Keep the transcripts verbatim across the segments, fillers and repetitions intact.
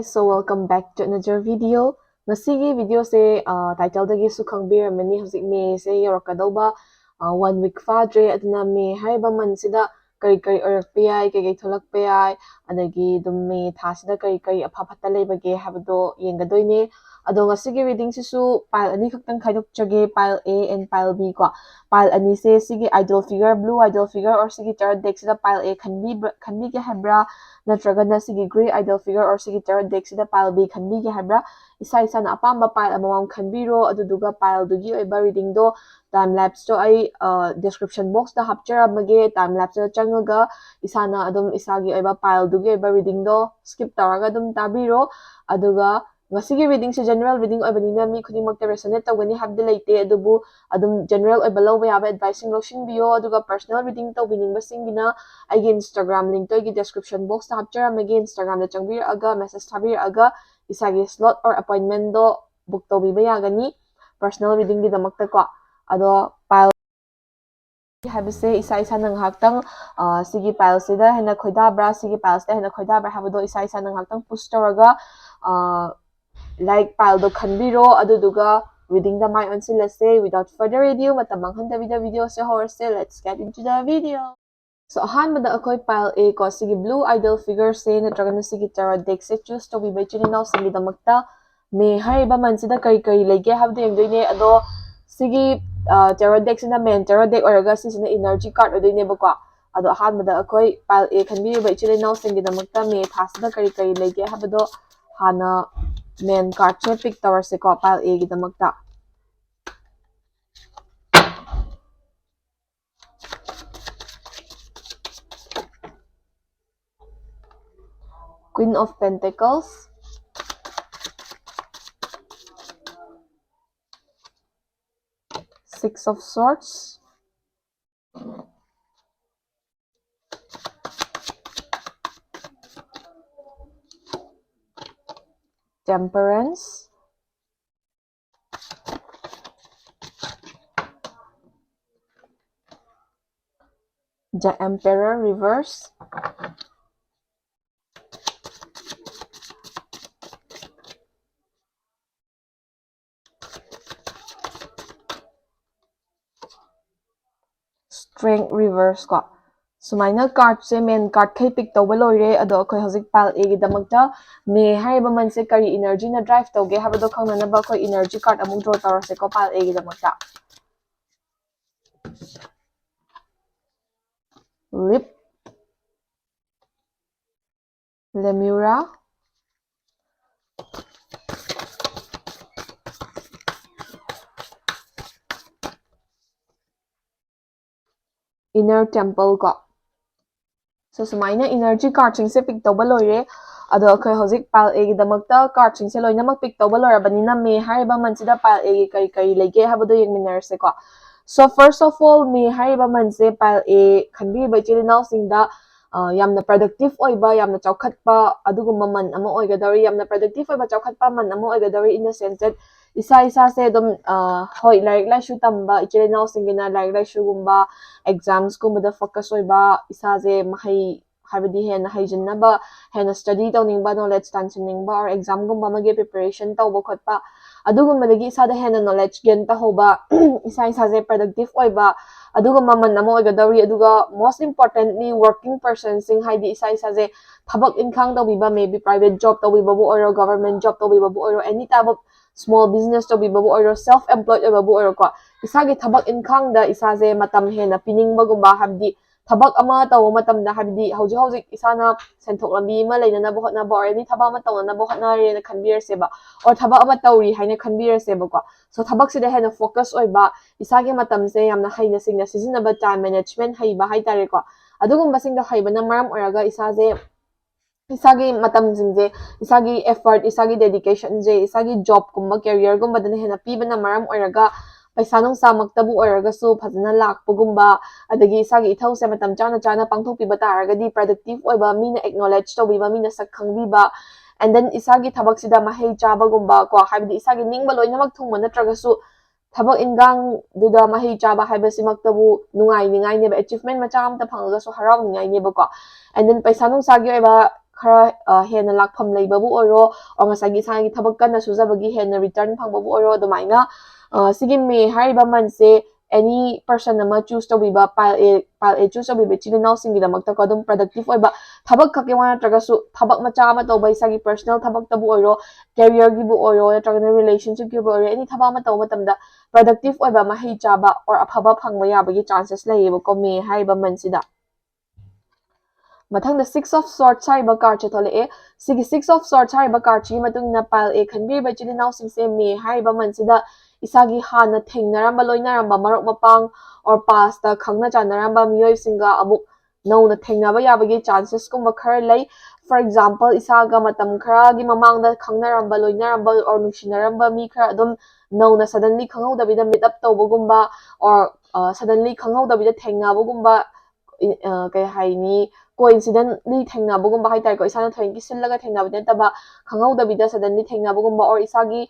So welcome back to another video. ꯉꯁꯤꯒꯤ videoꯁꯦ, ꯑ, titleꯗꯒꯤꯁꯨ ꯈꯪꯕꯤꯔꯝꯃꯅꯤ, ꯍꯧꯖꯤꯛ Mayꯁꯦ ꯌꯧꯔꯛꯀꯗꯧꯕ, ꯑ, one week ꯐꯥꯗ꯭ꯔꯦ꯫ ꯑꯗꯨꯅ May ꯍꯥꯏꯔꯤꯕ monthꯁꯤꯗ ꯀꯔꯤ ꯀꯔꯤ ꯑꯣꯏꯔꯛꯄ ꯌꯥꯏ, ꯀꯩ ꯀꯩ ꯊꯣꯛꯂꯛꯄ ꯌꯥꯏ, ꯑꯗꯒꯤ ꯑꯗꯨꯝ May ꯊꯥꯁꯤꯗ ꯀꯔꯤ ꯀꯔꯤ ꯑꯐ ꯐꯠꯇ ꯂꯩꯕꯒꯦ ꯍꯥꯏꯕꯗꯣ ꯌꯦꯡꯒꯗꯣꯏꯅꯦ꯫ ꯑꯗꯣ ꯉꯁꯤꯒꯤ readingꯁꯤꯁꯨ pile ꯑꯅꯤꯈꯛꯇꯪ ꯈꯥꯏꯗꯣꯛꯆꯒꯦ, pile A and pile B ꯀꯣ꯫ Pile ꯑꯅꯤꯁꯦ ꯁꯤꯒꯤ idol figure, blue idol figure or ꯁꯤꯒꯤ tarot deckꯁꯤꯗ pile A ꯈꯟꯕꯤꯕ-, ꯈꯟꯕꯤꯒꯦ ꯍꯥꯏꯕ꯭ꯔꯥ, ꯅꯠꯇ꯭ꯔꯒꯅ ꯁꯤꯒꯤ grey idol figure or ꯁꯤꯒꯤ tarot deckꯁꯤꯗ pile B ꯈꯟꯕꯤꯒꯦ ꯍꯥꯏꯕ꯭ꯔꯥ? ꯏꯁꯥ ꯏꯁꯥꯅ ꯑꯄꯥꯝꯕ pile ꯑꯃꯃꯝ ꯈꯟꯕꯤꯔꯣ, ꯑꯗꯨꯗꯨꯒ pileꯗꯨꯒꯤ ꯑꯣꯏꯕ readingꯗꯣ time lapseꯇꯣ ꯑꯩ, ꯑ, description boxꯇ ꯍꯥꯞꯆꯔꯝꯃꯒꯦ꯫ Time lapseꯇ ꯆꯪꯉꯒ ꯏꯁꯥꯅ ꯑꯗꯨꯝ ꯏꯁꯥꯒꯤ ꯑꯣꯏꯕ pileꯗꯨꯒꯤ ꯑꯣꯏꯕ readingꯗꯣ skip ꯇꯧꯔꯒ ꯑꯗꯨꯝ ꯇꯥꯕꯤꯔꯣ꯫ ꯑꯗꯨꯒ ꯉꯁꯤꯒꯤ readingꯁꯦ general reading ꯑꯣꯏꯕꯅꯤꯅ ꯃꯤ ꯈꯨꯗꯤꯡꯃꯛꯇ resonate ꯇꯧꯒꯅꯤ ꯍꯥꯏꯕꯗꯤ ꯂꯩꯇꯦ, ꯑꯗꯨꯕꯨ ꯑꯗꯨꯝ general ꯑꯣꯏꯕ ꯂꯧꯕ ꯌꯥꯕ adviceꯁꯤꯡ ꯂꯧꯁꯤꯟꯕꯤꯌꯣ꯫ ꯑꯗꯨꯒ personal reading ꯇꯧꯕꯤꯅꯤꯡꯕꯁꯤꯡꯒꯤꯅ ꯑꯩꯒꯤ Instagram linkꯇꯣ ꯑꯩꯒꯤ description boxꯇ ꯍꯥꯞꯆꯔꯝꯃꯒꯦ꯫ Instagramꯗ ꯆꯪꯕꯤꯔꯛꯑꯒ message ꯊꯥꯕꯤꯔꯛꯑꯒ ꯏꯁꯥꯒꯤ slot or appointmentꯗꯣ book ꯇꯧꯕꯤꯕ ꯌꯥꯒꯅꯤ personal readingꯒꯤꯗꯃꯛꯇꯀꯣ꯫ ꯑꯗꯣ pile ꯍꯥꯏꯕꯁꯦ ꯏꯁꯥ ꯏꯁꯥꯅ ꯉꯥꯏꯍꯥꯛꯇꯪ, ꯑ, ꯁꯤꯒꯤ pileꯁꯤꯗ ꯍꯦꯟꯅ ꯈꯣꯏꯗꯥꯕ꯭ꯔꯥ, ꯁꯤꯒꯤ pilesꯇ ꯍꯦꯟꯅ ꯈꯣꯏꯗꯥꯕ꯭ꯔꯥ ꯍꯥꯏꯕꯗꯣ ꯏꯁꯥ ꯏꯁꯥꯅ ꯉꯥꯏꯍꯥꯛꯇꯪ push ꯇꯧꯔꯒ, ꯑ, like pileꯗꯣ ꯈꯟꯕꯤꯔꯣ, ꯑꯗꯨꯗꯨꯒ readingꯗ ꯃꯥꯏ ꯑꯣꯟꯁꯤꯜꯂꯁꯦ꯫ Without further ado, ꯃꯇꯝ ꯃꯥꯡꯍꯟꯗꯕꯤꯗ videoꯁꯦ ꯍꯧꯔꯁꯦ꯫ Let's get into the video. So, ꯑꯍꯥꯟꯕꯗ ꯑꯩꯈꯣꯏ pile A ꯀꯣ, ꯁꯤꯒꯤ blue idol figureꯁꯦ ꯅꯠꯇ꯭ꯔꯒꯅ ꯁꯤꯒꯤ tarot deckꯁꯦ choose ꯇꯧꯕꯤꯕ ꯏꯆꯤꯜ ꯏꯅꯥꯎꯁꯤꯡꯒꯤꯗꯃꯛꯇ May ꯍꯥꯏꯔꯤꯕ monthꯁꯤꯗ ꯀꯔꯤ ꯀꯔꯤ ꯂꯩꯒꯦ ꯍꯥꯏꯕꯗꯨ ꯌꯦꯡꯗꯣꯏꯅꯦ꯫ ꯑꯗꯣ ꯁꯤꯒꯤ, ꯑ, tarot deckꯁꯤꯅ main tarot deck ꯑꯣꯏꯔꯒ ꯁꯤꯁꯤꯅ energy card ꯑꯣꯏꯗꯣꯏꯅꯦꯕꯀꯣ꯫ ꯑꯗꯣ ꯑꯍꯥꯟꯕꯗ ꯑꯩꯈꯣꯏ pile A ꯈꯟꯕꯤꯔꯤꯕ ꯏꯆꯤꯜ ꯏꯅꯥꯎꯁꯤꯡꯒꯤꯗꯃꯛꯇ May ꯊꯥꯁꯤꯗ ꯀꯔꯤ ꯀꯔꯤ ꯂꯩꯒꯦ ꯍꯥꯏꯕꯗꯣ ꯍꯥꯟꯅ main cardꯁꯦ pick ꯇꯧꯔꯁꯦꯀꯣ, pile Aꯒꯤꯗꯃꯛꯇ꯫ Queen of Pentacles, Six of Swords, Temperance, the Emperor reverse, Strength Reverse ꯀꯣ꯫ ꯁꯨꯃꯥꯏꯅ cardꯁꯦ main cardꯈꯩ pick ꯇꯧꯕ ꯂꯣꯏꯔꯦ꯫ ꯑꯗꯣ ꯑꯩꯈꯣꯏ ꯍꯧꯖꯤꯛ pile Aꯒꯤꯗꯃꯛꯇ May ꯍꯥꯏꯔꯤꯕ monthꯁꯦ ꯀꯔꯤ energyꯅ drive ꯇꯧꯒꯦ ꯍꯥꯏꯕꯗꯣ ꯈꯪꯅꯅꯕ ꯑꯩꯈꯣꯏ energy card ꯑꯃꯨꯛ draw ꯇꯧꯔꯁꯦꯀꯣ pile Aꯒꯤꯗꯃꯛꯇ꯫ Leap, Lemura, Inner Temple ꯀꯣ꯫ So ꯁꯨꯃꯥꯏꯅ energy cardꯁꯤꯡꯁꯦ pick ꯇꯧꯕ ꯂꯣꯏꯔꯦ꯫ ꯑꯗꯣ ꯑꯩꯈꯣꯏ ꯍꯧꯖꯤꯛ pile Aꯒꯤꯗꯃꯛꯇ cardꯁꯤꯡꯁꯦ ꯂꯣꯏꯅꯃꯛ pick ꯇꯧꯕ ꯂꯣꯏꯔꯕꯅꯤꯅ May ꯍꯥꯏꯔꯤꯕ monthꯁꯤꯗ pile Aꯒꯤ ꯀꯔꯤ ꯀꯔꯤ ꯂꯩꯒꯦ ꯍꯥꯏꯕꯗꯣ ꯌꯦꯡꯃꯤꯟꯅꯔꯁꯦꯀꯣ꯫ So first of all, May ꯍꯥꯏꯔꯤꯕ monthꯁꯦ pile A ꯈꯟꯕꯤꯔꯤꯕ ꯏꯆꯤꯜ ꯏꯅꯥꯎꯁꯤꯡꯗ, ꯑ, ꯌꯥꯝꯅ productive ꯑꯣꯏꯕ, ꯌꯥꯝꯅ ꯆꯥꯎꯈꯠꯄ ꯑꯗꯨꯒꯨꯝꯕ month ꯑꯃ ꯑꯣꯏꯒꯗꯧꯔꯤ꯫ ꯌꯥꯝꯅ productive ꯑꯣꯏꯕ, ꯆꯥꯎꯈꯠꯄ month ꯑꯃ ꯑꯣꯏꯒꯗꯧꯔꯤ in the sense that ꯏꯁꯥ ꯏꯁꯥꯁꯦ ꯑꯗꯨꯝ, ꯑ, ꯍꯣꯏ, ꯂꯥꯏꯔꯤꯛ ꯂꯥꯏꯁꯨ ꯇꯝꯕ ꯏꯆꯤꯜ ꯏꯅꯥꯎꯁꯤꯡꯒꯤꯅ ꯂꯥꯏꯔꯤꯛ ꯂꯥꯏꯁꯨꯒꯨꯝꯕ, examsꯀꯨꯝꯕꯗ focus ꯑꯣꯏꯕ, ꯏꯁꯥꯁꯦ ꯃꯍꯩ ꯍꯥꯏꯕꯗꯤ ꯍꯦꯟꯅ ꯍꯩꯖꯤꯟꯅꯕ, ꯍꯦꯟꯅ study ꯇꯧꯅꯤꯡꯕ, knowledge ꯇꯥꯟꯁꯤꯟꯅꯤꯡꯕ, or examꯒꯨꯝꯕ ꯑꯃꯒꯤ preparation ꯇꯧꯕ ꯈꯣꯠꯄ, ꯑꯗꯨꯒꯨꯝꯕꯗꯒꯤ ꯏꯁꯥꯗ ꯍꯦꯟꯅ knowledge gain ꯇꯧꯍꯧꯕ, ꯏꯁꯥ ꯏꯁꯥꯁꯦ productive ꯑꯣꯏꯕ, ꯑꯗꯨꯒꯨꯝꯕ month ꯑꯃ ꯑꯣꯏꯒꯗꯧꯔꯤ꯫ ꯑꯗꯨꯒ most importantly, working personꯁꯤꯡ, ꯍꯥꯏꯗꯤ ꯏꯁꯥ ꯏꯁꯥꯁꯦ ꯊꯕꯛ ꯏꯪꯈꯥꯡ ꯇꯧꯕꯤꯕ, maybe private job ꯇꯧꯕꯤꯕꯕꯨ ꯑꯣꯏꯔꯣ, government job ꯇꯧꯕꯤꯕꯕꯨ ꯑꯣꯏꯔꯣ, any type of small business ꯇꯧꯕꯤꯕꯕꯨ ꯑꯣꯏꯔꯣ, self employed ꯑꯣꯏꯕꯕꯨ ꯑꯣꯏꯔꯣꯀꯣ, ꯏꯁꯥꯒꯤ ꯊꯕꯛ ꯏꯪꯈꯥꯡꯗ ꯏꯁꯥꯁꯦ ꯃꯇꯝ ꯍꯦꯟꯅ ꯄꯤꯅꯤꯡꯕꯒꯨꯝꯕ, ꯍꯥꯏꯕꯗꯤ ꯊꯕꯛ ꯑꯃ ꯇꯧꯕ ꯃꯇꯝꯗ, ꯍꯥꯏꯕꯗꯤ ꯍꯧꯖꯤꯛ ꯍꯧꯖꯤꯛ ꯏꯁꯥꯅ ꯁꯦꯟꯊꯣꯛ ꯂꯝꯕꯤ ꯑꯃ ꯂꯩꯅꯅꯕ ꯍꯣꯠꯅꯕ, or any ꯊꯕꯛ ꯑꯃ ꯇꯧꯅꯅꯕ ꯍꯣꯠꯅꯔꯦꯅ ꯈꯟꯕꯤꯔꯁꯦꯕ, or ꯊꯕꯛ ꯑꯃ ꯇꯧꯔꯤ ꯍꯥꯏꯅ ꯈꯟꯕꯤꯔꯁꯦꯕꯀꯣ꯫ So ꯊꯕꯛꯁꯤꯗ ꯍꯦꯟꯅ focus ꯑꯣꯏꯕ, ꯏꯁꯥꯒꯤ ꯃꯇꯝꯁꯦ ꯌꯥꯝꯅ ꯍꯩꯅ ꯁꯤꯡꯅ ꯁꯤꯖꯤꯟꯅꯕ, time management ꯍꯩꯕ ꯍꯥꯏꯇꯥꯔꯦꯀꯣ, ꯑꯗꯨꯒꯨꯝꯕꯁꯤꯡꯗꯣ ꯍꯩꯕꯅ ꯃꯔꯝ ꯑꯣꯏꯔꯒ ꯏꯁꯥꯁꯦ, ꯏꯁꯥꯒꯤ ꯃꯇꯝꯁꯤꯡꯁꯦ, ꯏꯁꯥꯒꯤ effort, ꯏꯁꯥꯒꯤ dedicationꯁꯦ ꯏꯁꯥꯒꯤ jobꯀꯨꯝꯕ, careerꯒꯨꯝꯕꯗꯅ ꯍꯦꯟꯅ ꯄꯤꯕꯅ ꯃꯔꯝ ꯑꯣꯏꯔꯒ ꯄꯩꯁꯥ ꯅꯨꯡꯁꯥꯃꯛꯇꯕꯨ ꯑꯣꯏꯔꯒꯁꯨ ꯐꯖꯅ ꯂꯥꯛꯄꯒꯨꯝꯕ, ꯑꯗꯒꯤ ꯏꯁꯥꯒꯤ ꯏꯊꯧꯁꯦ ꯃꯇꯝ ꯆꯥꯅ ꯆꯥꯅ ꯄꯥꯡꯊꯣꯛꯄꯤꯕ ꯇꯥꯔꯒꯗꯤ productive ꯑꯣꯏꯕ, ꯃꯤꯅ acknowledge ꯇꯧꯕꯤꯕ, ꯃꯤꯅ ꯁꯛ ꯈꯪꯕꯤꯕ, and then ꯏꯁꯥꯒꯤ ꯊꯕꯛꯁꯤꯗ ꯃꯍꯩ ꯆꯥꯕꯒꯨꯝꯕ ꯀꯣ, ꯍꯥꯏꯕꯗꯤ ꯏꯁꯥꯒꯤ ꯅꯤꯡꯕ ꯂꯣꯏꯅꯃꯛ ꯊꯨꯡꯕ ꯅꯠꯇ꯭ꯔꯒꯁꯨ ꯊꯕꯛ ꯏꯟꯈꯥꯡꯗꯨꯗ ꯃꯍꯩ ꯆꯥꯕ ꯍꯥꯏꯕꯁꯤꯃꯛꯇꯕꯨ ꯅꯨꯡꯉꯥꯏꯅꯤꯉꯥꯏꯅꯦꯕ, achievement ꯃꯆꯥ ꯑꯃꯇ ꯐꯪꯉꯒꯁꯨ ꯍꯔꯥꯎꯅꯤꯉꯥꯏꯅꯦꯕꯀꯣ꯫ And then ꯄꯩꯁꯥ ꯅꯨꯡꯁꯥꯒꯤ ꯑꯣꯏꯕ ꯈꯔ, ꯑ, ꯍꯦꯟꯅ ꯂꯥꯛꯐꯝ ꯂꯩꯕꯕꯨ ꯑꯣꯏꯔꯣ, or ꯉꯁꯥꯏꯒꯤ ꯏꯁꯥꯒꯤ ꯊꯕꯛ ꯀꯟꯅ ꯁꯨꯖꯕꯒꯤ ꯍꯦꯟꯅ return ꯐꯪꯕꯕꯨ ꯑꯣꯏꯔꯣ, ꯑꯗꯨꯃꯥꯏꯅ, ꯑ, ꯁꯤꯒꯤ May ꯍꯥꯏꯔꯤꯕ monthꯁꯦ any person ꯑꯃ choose ꯇꯧꯕꯤꯕ, pile A, pile A choose ꯇꯧꯕꯤꯕ ꯏꯆꯤꯜ ꯏꯅꯥꯎꯁꯤꯡꯒꯤꯗꯃꯛꯇꯀꯣ ꯑꯗꯨꯝ productive ꯑꯣꯏꯕ ꯊꯕꯛ ꯈꯛꯀꯤ ꯋꯥ ꯅꯠꯇ꯭ꯔꯒꯁꯨ ꯊꯕꯛ ꯃꯆꯥ ꯑꯃ ꯇꯧꯕ, ꯏꯁꯥꯒꯤ personal ꯊꯕꯛꯇꯕꯨ ꯑꯣꯏꯔꯣ, careerꯒꯤꯕꯨ ꯑꯣꯏꯔꯣ, ꯅꯠꯇ꯭ꯔꯒꯅ relationshipꯀꯤꯕꯨ ꯑꯣꯏꯔꯣ, any ꯊꯕꯛ ꯑꯃ ꯇꯧꯕ ꯃꯇꯝꯗ productive ꯑꯣꯏꯕ, ꯃꯍꯩ ꯆꯥꯕ or ꯑꯐꯕ ꯐꯪꯕ ꯌꯥꯕꯒꯤ chances ꯂꯩꯌꯦꯕꯀꯣ ꯃꯦ ꯍꯥꯏꯔꯤꯕ monthꯁꯤꯗ꯫ ꯃꯊꯪꯗ Six of Swords ꯍꯥꯏꯔꯤꯕ cardꯁꯦ ꯊꯣꯛꯂꯛꯑꯦ꯫ ꯁꯤꯒꯤ Six of Swords ꯍꯥꯏꯔꯤꯕ cardꯁꯤꯒꯤ ꯃꯇꯨꯡ ꯏꯟꯅ pile A ꯈꯟꯕꯤꯔꯤꯕ ꯏꯆꯤꯜ ꯏꯅꯥꯎꯁꯤꯡꯁꯦ ꯃꯦ ꯍꯥꯏꯔꯤꯕ monthꯁꯤꯗ ꯏꯁꯥꯒꯤ ꯍꯥꯟꯅ ꯊꯦꯡꯅꯔꯝꯕ, ꯂꯣꯏꯅꯔꯝꯕ ꯃꯔꯨꯞ ꯃꯄꯥꯡ or pastꯇ ꯈꯪꯅ ꯆꯥꯟꯅꯔꯝꯕ ꯃꯤꯑꯣꯏꯁꯤꯡꯒ ꯑꯃꯨꯛ ꯅꯧꯅ ꯊꯦꯡꯅꯕ ꯌꯥꯕꯒꯤ chancesꯀꯨꯝꯕ ꯈꯔ ꯂꯩ꯫ For example, ꯏꯁꯥꯒ ꯃꯇꯝ ꯈꯔꯒꯤ ꯃꯃꯥꯡꯗ ꯈꯪꯅꯔꯝꯕ, ꯂꯣꯏꯅꯔꯝꯕ or ꯅꯨꯡꯁꯤꯅꯔꯝꯕ ꯃꯤ ꯈꯔ ꯑꯗꯨꯝ ꯅꯧꯅ suddenly ꯈꯪꯍꯧꯗꯕꯤꯗ meet up ꯇꯧꯕꯒꯨꯝꯕ or suddenly ꯈꯪꯍꯧꯗꯕꯤꯗ ꯊꯦꯡꯅꯕꯒꯨꯝꯕ, ꯀꯩ ꯍꯥꯏꯅꯤ, coincidentally ꯊꯦꯡꯅꯕꯒꯨꯝꯕ ꯍꯥꯏꯇꯥꯔꯦꯀꯣ, ꯏꯁꯥꯅ ꯊꯑꯣꯏꯀꯤ ꯁꯤꯜꯂꯒ ꯊꯦꯡꯅꯕꯗꯤ ꯅꯠꯇꯕ, ꯈꯪꯍꯧꯗꯕꯤꯗ suddenly ꯊꯦꯡꯅꯕꯒꯨꯝꯕ or ꯏꯁꯥꯒꯤ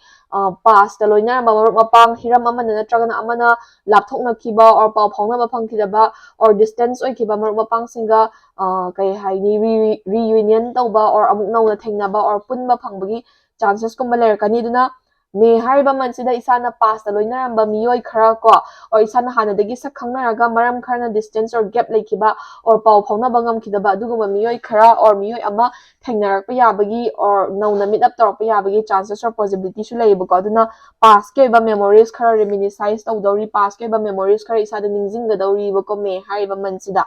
pastꯇ ꯂꯣꯏꯅꯔꯝꯕ ꯃꯔꯨꯞ ꯃꯄꯥꯡ, ꯍꯤꯔꯝ ꯑꯃꯅ ꯅꯠꯇ꯭ꯔꯒꯅ ꯑꯃꯅ ꯂꯥꯞꯊꯣꯛꯅꯈꯤꯕ or ꯄꯥꯎ ꯐꯥꯎꯅꯕ ꯐꯪꯈꯤꯗꯕ or distance ꯑꯣꯏꯈꯤꯕ ꯃꯔꯨꯞ ꯃꯄꯥꯡꯁꯤꯡꯒ ꯀꯩ ꯍꯥꯏꯅꯤ, reunion ꯇꯧꯕ or ꯑꯃꯨꯛ ꯅꯧꯅ ꯊꯦꯡꯅꯕ or ꯄꯨꯟꯕ ꯐꯪꯕꯒꯤ chancesꯀꯨꯝꯕ ꯂꯩꯔꯛꯀꯅꯤ꯫ ꯑꯗꯨꯅ ꯃꯦ ꯍꯥꯏꯔꯤꯕ monthꯁꯤꯗ ꯏꯁꯥꯅ pastꯇ ꯂꯣꯏꯅꯔꯝꯕ ꯃꯤꯑꯣꯏ ꯈꯔ ꯀꯣ or ꯏꯁꯥꯅ ꯍꯥꯟꯅꯗꯒꯤ ꯁꯛ ꯈꯪꯅꯔꯒ ꯃꯔꯝ ꯈꯔꯅ distance or gap ꯂꯩꯈꯤꯕ or ꯄꯥꯎ ꯐꯥꯎꯅꯕ ꯉꯝꯈꯤꯗꯕ ꯑꯗꯨꯒꯨꯝꯕ ꯃꯤꯑꯣꯏ ꯈꯔ or ꯃꯤꯑꯣꯏ ꯑꯃ ꯊꯦꯡꯅꯔꯛꯄ ꯌꯥꯕꯒꯤ or ꯅꯧꯅ meet up ꯇꯧꯔꯛꯄ ꯌꯥꯕꯒꯤ chancesor possibilityꯁꯨ ꯂꯩꯌꯦꯕꯀꯣ꯫ ꯑꯗꯨꯅ pastꯀꯤ ꯑꯣꯏꯕ memories ꯈꯔ reminiscence ꯇꯧꯗꯧꯔꯤ, pastꯀꯤ ꯑꯣꯏꯕ memories ꯈꯔ ꯏꯁꯥꯗ ꯅꯤꯡꯁꯤꯡꯒꯗꯧꯔꯤꯕꯀꯣ ꯃꯦ ꯍꯥꯏꯔꯤꯕ monthꯁꯤꯗ꯫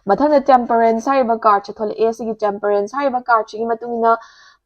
ꯃꯊꯪꯗ Temperance ꯍꯥꯏꯔꯤꯕ cardꯁꯦ ꯊꯣꯛꯂꯛꯑꯦ꯫ ꯁꯤꯒꯤ Temperance ꯍꯥꯏꯔꯤꯕ cardꯁꯤꯒꯤ ꯃꯇꯨꯡ ꯏꯟꯅ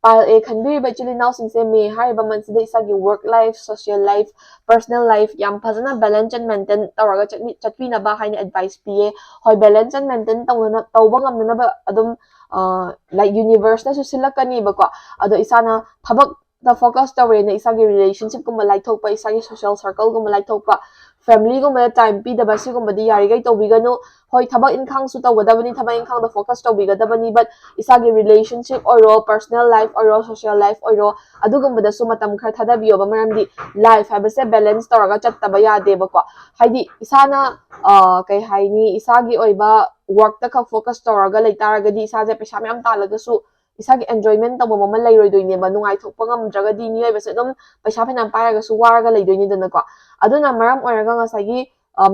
pile A ꯈꯟꯕꯤꯔꯤꯕ ꯏꯆꯤꯜ ꯏꯅꯥꯎꯁꯤꯡꯁꯦ ꯃꯦ ꯍꯥꯏꯔꯤꯕ monthꯁꯤꯗ ꯏꯁꯥꯒꯤ work life, social life, personal life ꯌꯥꯝ ꯐꯖꯅ balance and maintain ꯇꯧꯔꯒ ꯆꯠꯃꯤ-, ꯆꯠꯄꯤꯅꯕ ꯍꯥꯏꯅ advice ꯄꯤꯌꯦ꯫ ꯍꯣꯏ, balance and maintain ꯇꯧꯅꯅ-, ꯇꯧꯕ ꯉꯝꯅꯅꯕ ꯑꯗꯨꯝ, ꯑ, like, universeꯅꯁꯨ ꯁꯤꯜꯂꯛꯀꯅꯤꯕꯀꯣ꯫ ꯑꯗꯣ ꯏꯁꯥꯅ ꯊꯕꯛ ꯇ focus ꯇꯧꯔꯦꯅ ꯏꯁꯥꯒꯤ relationshipꯀꯨꯝꯕ ꯂꯥꯏꯊꯣꯛꯄ, ꯏꯁꯥꯒꯤ social circleꯒꯨꯝꯕ ꯂꯥꯏꯊꯣꯛꯄ, familyꯒꯨꯝꯕꯗ time ꯄꯤꯗꯕ, ꯁꯤꯒꯨꯝꯕꯗꯤ ꯌꯥꯔꯤꯈꯩ ꯇꯧꯕꯤꯒꯅꯨ꯫ ꯍꯣꯏ, ꯊꯕꯛ ꯏꯪꯈꯥꯡꯁꯨ ꯇꯧꯒꯗꯕꯅꯤ, ꯊꯕꯛ ꯏꯪꯈꯥꯡꯗ focus ꯇꯧꯕꯤꯒꯗꯕꯅꯤ, but ꯏꯁꯥꯒꯤ relationship ꯑꯣꯏꯔꯣ, personal life ꯑꯣꯏꯔꯣ, social life ꯑꯣꯏꯔꯣ, ꯑꯗꯨꯒꯨꯝꯕꯗꯁꯨ ꯃꯇꯝ ꯈꯔ ꯊꯥꯗꯕꯤꯌꯣꯕ꯫ ꯃꯔꯝꯗꯤ life ꯍꯥꯏꯕꯁꯦ balance ꯇꯧꯔꯒ ꯆꯠꯇꯕ ꯌꯥꯗꯦꯕꯀꯣ꯫ ꯍꯥꯏꯗꯤ ꯏꯁꯥꯅ, ꯑ, ꯀꯩ ꯍꯥꯏꯅꯤ, ꯏꯁꯥꯒꯤ ꯑꯣꯏꯕ workꯇ ꯈꯛ focus ꯇꯧꯔꯒ ꯂꯩꯇꯥꯔꯒꯗꯤ ꯏꯁꯥꯁꯦ ꯄꯩꯁꯥ ꯃꯌꯥꯝ ꯇꯥꯜꯂꯒꯁꯨ ꯏꯁꯥꯒꯤ enjoyment ꯇꯧꯐꯝ ꯑꯃ ꯂꯩꯔꯣꯏꯗꯣꯏꯅꯦꯕ꯫ ꯅꯨꯡꯉꯥꯏꯊꯣꯛꯄ ꯉꯝꯗ꯭ꯔꯒꯗꯤ ꯃꯤꯑꯣꯏꯕꯁꯦ ꯑꯗꯨꯝ ꯄꯩꯁꯥ ꯐꯅꯌꯥꯝ ꯄꯥꯏꯔꯒꯁꯨ ꯋꯥꯔꯒ ꯂꯩꯗꯣꯏꯅꯤꯗꯅꯀꯣ꯫ ꯑꯗꯨꯅ ꯃꯔꯝ ꯑꯣꯏꯔꯒ ꯉꯁꯥꯏꯒꯤ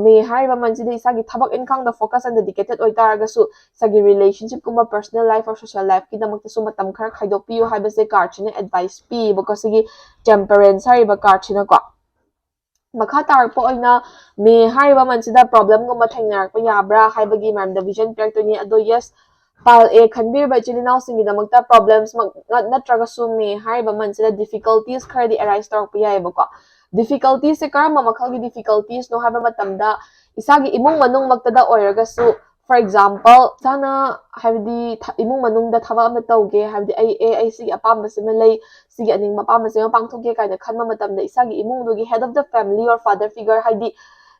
ꯃꯦ ꯍꯥꯏꯔꯤꯕ ꯃꯟꯁꯤꯗ ꯏꯁꯥꯒꯤ ꯊꯕꯛ ꯏꯪꯈꯥꯡꯗ focus and dedicated ꯑꯣꯏꯇꯥꯔꯒꯁꯨ ꯏꯁꯥꯒꯤ relationship ꯀꯨꯝꯕ personal life or social life ꯀꯤꯗꯃꯛꯇꯁꯨ ꯃꯇꯝ ꯈꯔ ꯈꯥꯏꯗꯣꯛꯄꯤꯌꯨ ꯍꯥꯏꯕꯁꯦ card ꯁꯤꯅ advice ꯄꯤꯌꯦꯕꯀꯣ꯫ ꯁꯤꯒꯤ temperance ꯍꯥꯏꯔꯤꯕ card ꯁꯤꯅꯀꯣ꯫ ꯃꯈꯥ ꯇꯥꯔꯛꯄ ꯑꯣꯏꯅ ꯃꯦ ꯍꯥꯏꯔꯤꯕ ꯃꯟꯁꯤꯗ problem ꯒꯨꯝꯕ ꯊꯦꯡꯅꯔꯛꯄ ꯌꯥꯕ꯭ꯔꯥ ꯍꯥꯏꯕꯒꯤ ꯃꯔꯝꯗ vision ꯄꯤꯔꯛꯇꯣꯏꯅꯤ꯫ ꯑꯗꯣ yes, pile A ꯈꯟꯕꯤꯔꯤꯕ ꯏꯆꯤꯜ ꯏꯅꯥꯎꯁꯤꯡꯒꯤꯗꯃꯛꯇ problems ꯃꯛ ꯅꯠꯇ꯭ꯔꯒꯁꯨ ꯃꯦ ꯍꯥꯏꯔꯤꯕ ꯃꯟꯁꯤꯗ difficulties ꯈꯔꯗꯤ arise ꯇꯧꯔꯛꯄ ꯌꯥꯏꯑꯕꯀꯣ꯫ Difficulties ꯁꯦ ꯀꯔꯝꯕ ꯃꯈꯜꯒꯤ difficulties ꯅꯣ ꯍꯥꯏꯕ ꯃꯇꯝꯗ ꯏꯁꯥꯒꯤ ꯏꯃꯨꯡ ꯃꯅꯨꯡꯃꯛꯇꯗ ꯑꯣꯏꯔꯒꯁꯨ, for example, ꯏꯁꯥꯅ ꯍꯥꯏꯕꯗꯤ ꯊ- ꯏꯃꯨꯡ ꯃꯅꯨꯡꯗ ꯊꯕꯛ ꯑꯃ ꯇꯧꯒꯦ, ꯍꯥꯏꯕꯗꯤ ꯑꯩ ꯑꯦ ꯑꯩ ꯁꯤꯒꯤ ꯑꯄꯥꯝꯕꯁꯤꯃ ꯂꯩ, ꯁꯤꯒꯤ ꯑꯅꯤꯡꯕ ꯑꯄꯥꯝꯕꯁꯤꯃ ꯄꯥꯡꯊꯣꯛꯀꯦ ꯀꯥꯏꯅ ꯈꯟꯕ ꯃꯇꯝꯗ ꯏꯁꯥꯒꯤ ꯏꯃꯨꯡꯗꯨꯒꯤ head of the family or father figure, ꯍꯥꯏꯗꯤ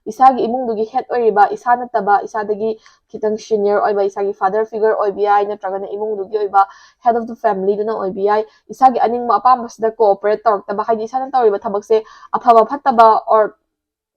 ꯏꯁꯥꯒꯤ ꯏꯃꯨꯡꯗꯨꯒꯤ head ꯑꯣꯏꯔꯤꯕ ꯏꯁꯥ ꯅꯠꯇꯕ ꯏꯁꯥꯗꯒꯤ ꯈꯤꯇꯪ senior ꯑꯣꯏꯕ ꯏꯁꯥꯒꯤ father figure ꯑꯣꯏꯕ ꯌꯥꯏ, ꯅꯠꯇ꯭ꯔꯒꯅ ꯏꯃꯨꯡꯗꯨꯒꯤ ꯑꯣꯏꯕ head of the family ꯗꯨꯅ ꯑꯣꯏꯕ ꯌꯥꯏ꯫ ꯏꯁꯥꯒꯤ ꯑꯅꯤꯡꯕ ꯑꯄꯥꯝꯕꯁꯤꯗ cooperate ꯇꯧꯔꯛꯇꯕ, ꯍꯥꯏꯗꯤ ꯏꯁꯥꯅ ꯇꯧꯔꯤꯕ ꯊꯕꯛꯁꯦ ꯑꯐꯕ ꯐꯠꯇꯕ or